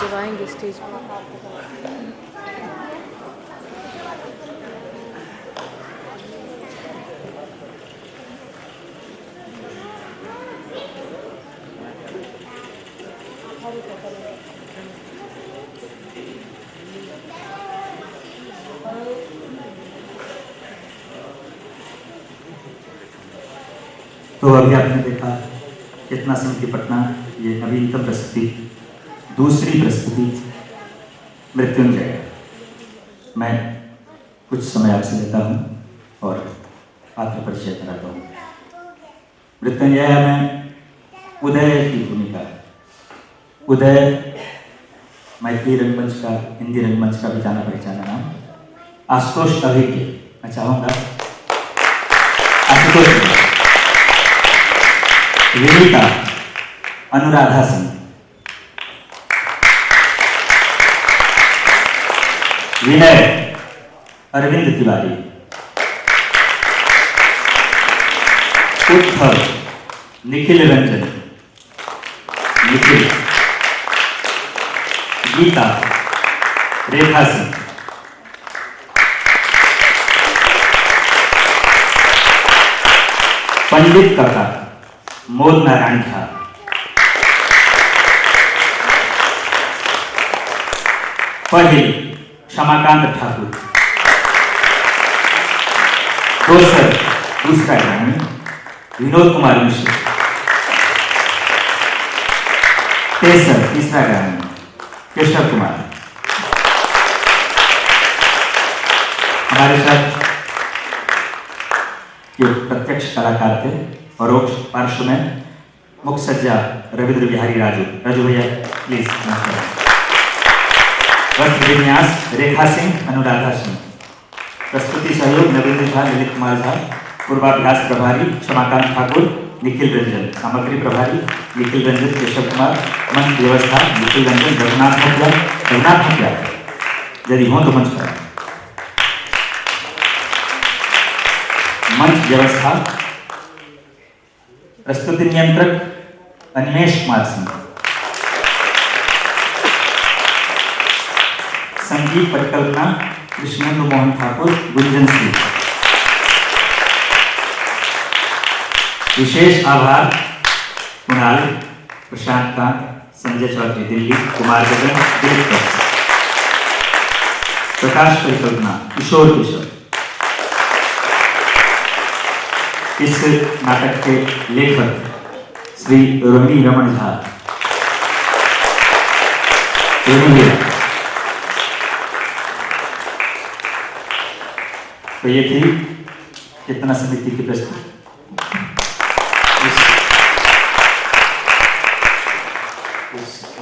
जब आएंगे स्टेज पर। तो अभी आपने देखा चेतना समिति पटना, ये नवीनतम प्रस्तुति, दूसरी प्रस्तुति मृत्युंजय। मैं कुछ समय आपसे लेता हूँ और पात्र परिचय कराता हूँ। मृत्युंजय में उदय की भूमिका है। उदय मैथिली रंगमंच का, हिंदी रंगमंच का भी जाना पहचाना नाम। आशुतोष अभिज्ञ, मैं चाहूँगा आशुतोष, विनीता, अनुराधा सिंह, विनय, अरविंद तिवारी, उद्धव, निखिल रंजन, निखिल, गीता, रेखा सिंह, पंडित काका, मोद नारायण झा, पहिल क्षमाकांत ठाकुर, दोसर दूसरा ग्रामीण विनोद कुमार मिश्र, तेसर तीसरा ग्रामीण केशव कुमार। हमारे साथ ये प्रत्यक्ष कलाकार थे। परोक्ष पार्श्व में मुख्य सज्जा रविंद्र बिहारी राजू, राजू भैया प्लीज नमस्कार। वस्त्र विन्यास रेखा सिंह, अनुराधा सिंह। प्रस्तुति सहयोग नरेंद्र झा, ललित कुमार झा। पूर्वाभ्यास प्रभारी क्षमाकांत ठाकुर, निखिल रंजन। सामग्री प्रभारी निखिल रंजन, केशव कुमार। मंच व्यवस्था निखिल रंजन, रघुनाथ मुखिया, रघुनाथ मुखिया यदि हो तो मंच पर। मंच व्यवस्था प्रस्तुति नियंत्रक अनिमेश कुमार सिंह। संगीत परिकल्पना कृष्णेंदु मोहन ठाकुर, गुंजन सिंह। विशेष आभार कुणाल, प्रशांत कांत, संजय चौधरी दिल्ली, कुमार जगन, दिलीप कक्ष। प्रकाश परिकल्पना किशोर किशोर। इस नाटक के लेखक श्री रोहिणी रमन झा। तो ये थी चेतना समिति की प्रस्तुति।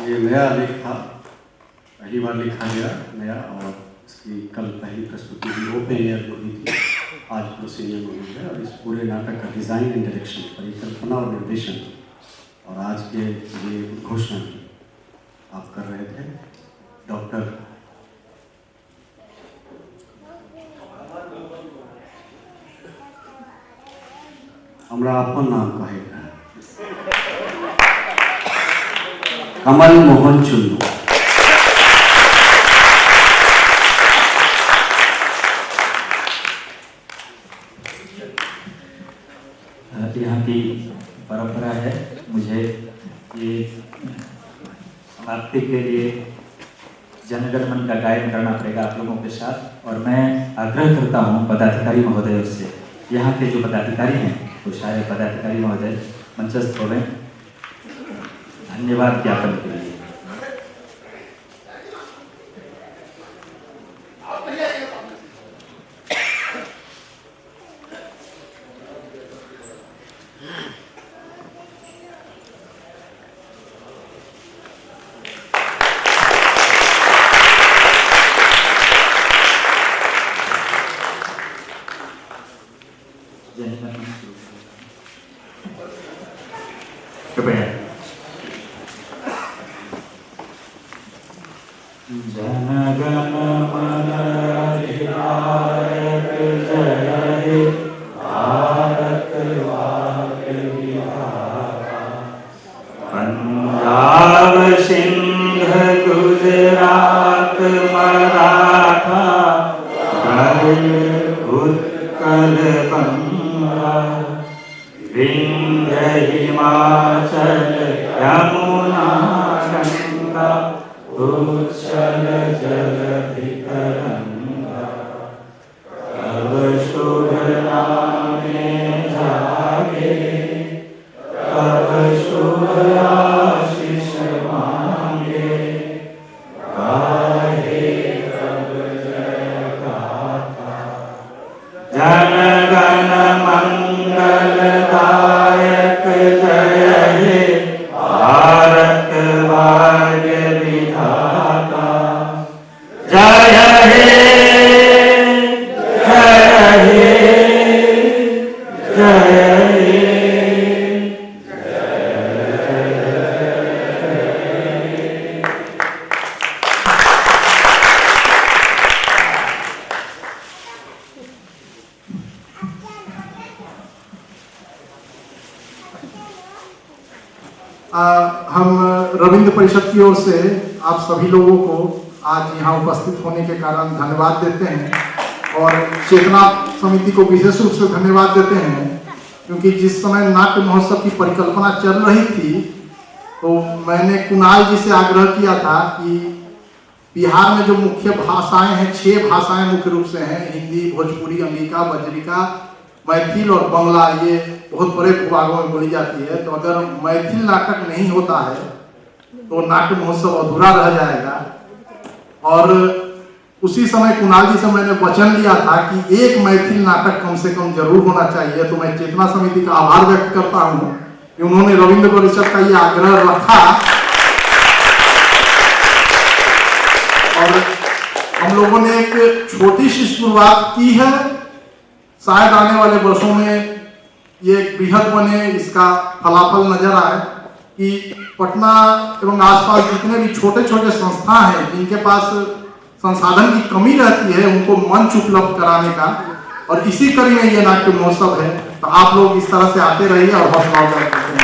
ये नया लेख था, पहली बार लिखा गया नया, और इसकी कल पहली प्रस्तुति भी ओपन एयर हुई थी, आज प्रोसीनियम हुई है। और इस पूरे नाटक का डिज़ाइन एंड डायरेक्शन, परिकल्पना और निर्देशन, और आज के ये घोषणा भी आप कर रहे थे डॉक्टर हमरा अपन नाम कहे कमल मोहन चुन्नू। यहाँ की परंपरा है, मुझे ये समाप्ति के लिए जनगण मन का गायन करना पड़ेगा आप लोगों के साथ। और मैं आग्रह करता हूँ पदाधिकारी महोदय से, यहाँ के जो पदाधिकारी हैं वो सारे पदाधिकारी महोदय मंचस्थ हो गए धन्यवाद ज्ञापन के लिए। कृपया जनगण मन अधिनायक जय हे भारत भाग्य विधाता गाथा गाए उत्कल बंगा। विंध्य हिमाचल यमुना गंगा उच्छल जलधि तरंगा। तब शुभ नामे जागे, तब शुभ आशीष मांगे, गाहे तब जय गाथा। जन गण मंगलदायक जय हे भारत भाग्य विधाता। जय हे जय हे जय हे। हम रविंद्र परिषद की ओर से आप सभी लोगों को आज यहाँ उपस्थित होने के कारण धन्यवाद देते हैं और चेतना समिति को विशेष रूप से धन्यवाद देते हैं, क्योंकि जिस समय नाट्य महोत्सव की परिकल्पना चल रही थी तो मैंने कुणाल जी से आग्रह किया था कि बिहार में जो मुख्य भाषाएं हैं, 6 भाषाएं मुख्य रूप से हैं, हिंदी, भोजपुरी, अंगिका, बज्रिका, मैथिल और बंगला, ये बहुत बड़े भूभागों में बोली जाती है। तो अगर मैथिल नाटक नहीं होता है तो नाट्य महोत्सव अधूरा रह जाएगा। और उसी समय कुणाल जी से मैंने वचन लिया था कि एक मैथिल नाटक कम से कम जरूर होना चाहिए। तो मैं चेतना समिति का आभार व्यक्त करता हूँ कि उन्होंने रविंद्र परिषद का ये आग्रह रखा और हम लोगों ने एक छोटी सी शुरुआत की है। शायद आने वाले वर्षों में ये एक बृहद बने, इसका फलाफल नजर आए कि पटना एवं आसपास जितने भी छोटे छोटे संस्था हैं जिनके पास संसाधन की कमी रहती है, उनको मंच उपलब्ध कराने का, और इसी कड़ी में ये नाट्य महोत्सव है। तो आप लोग इस तरह से आते रहिए और हौसला अफजाई करते रहिए।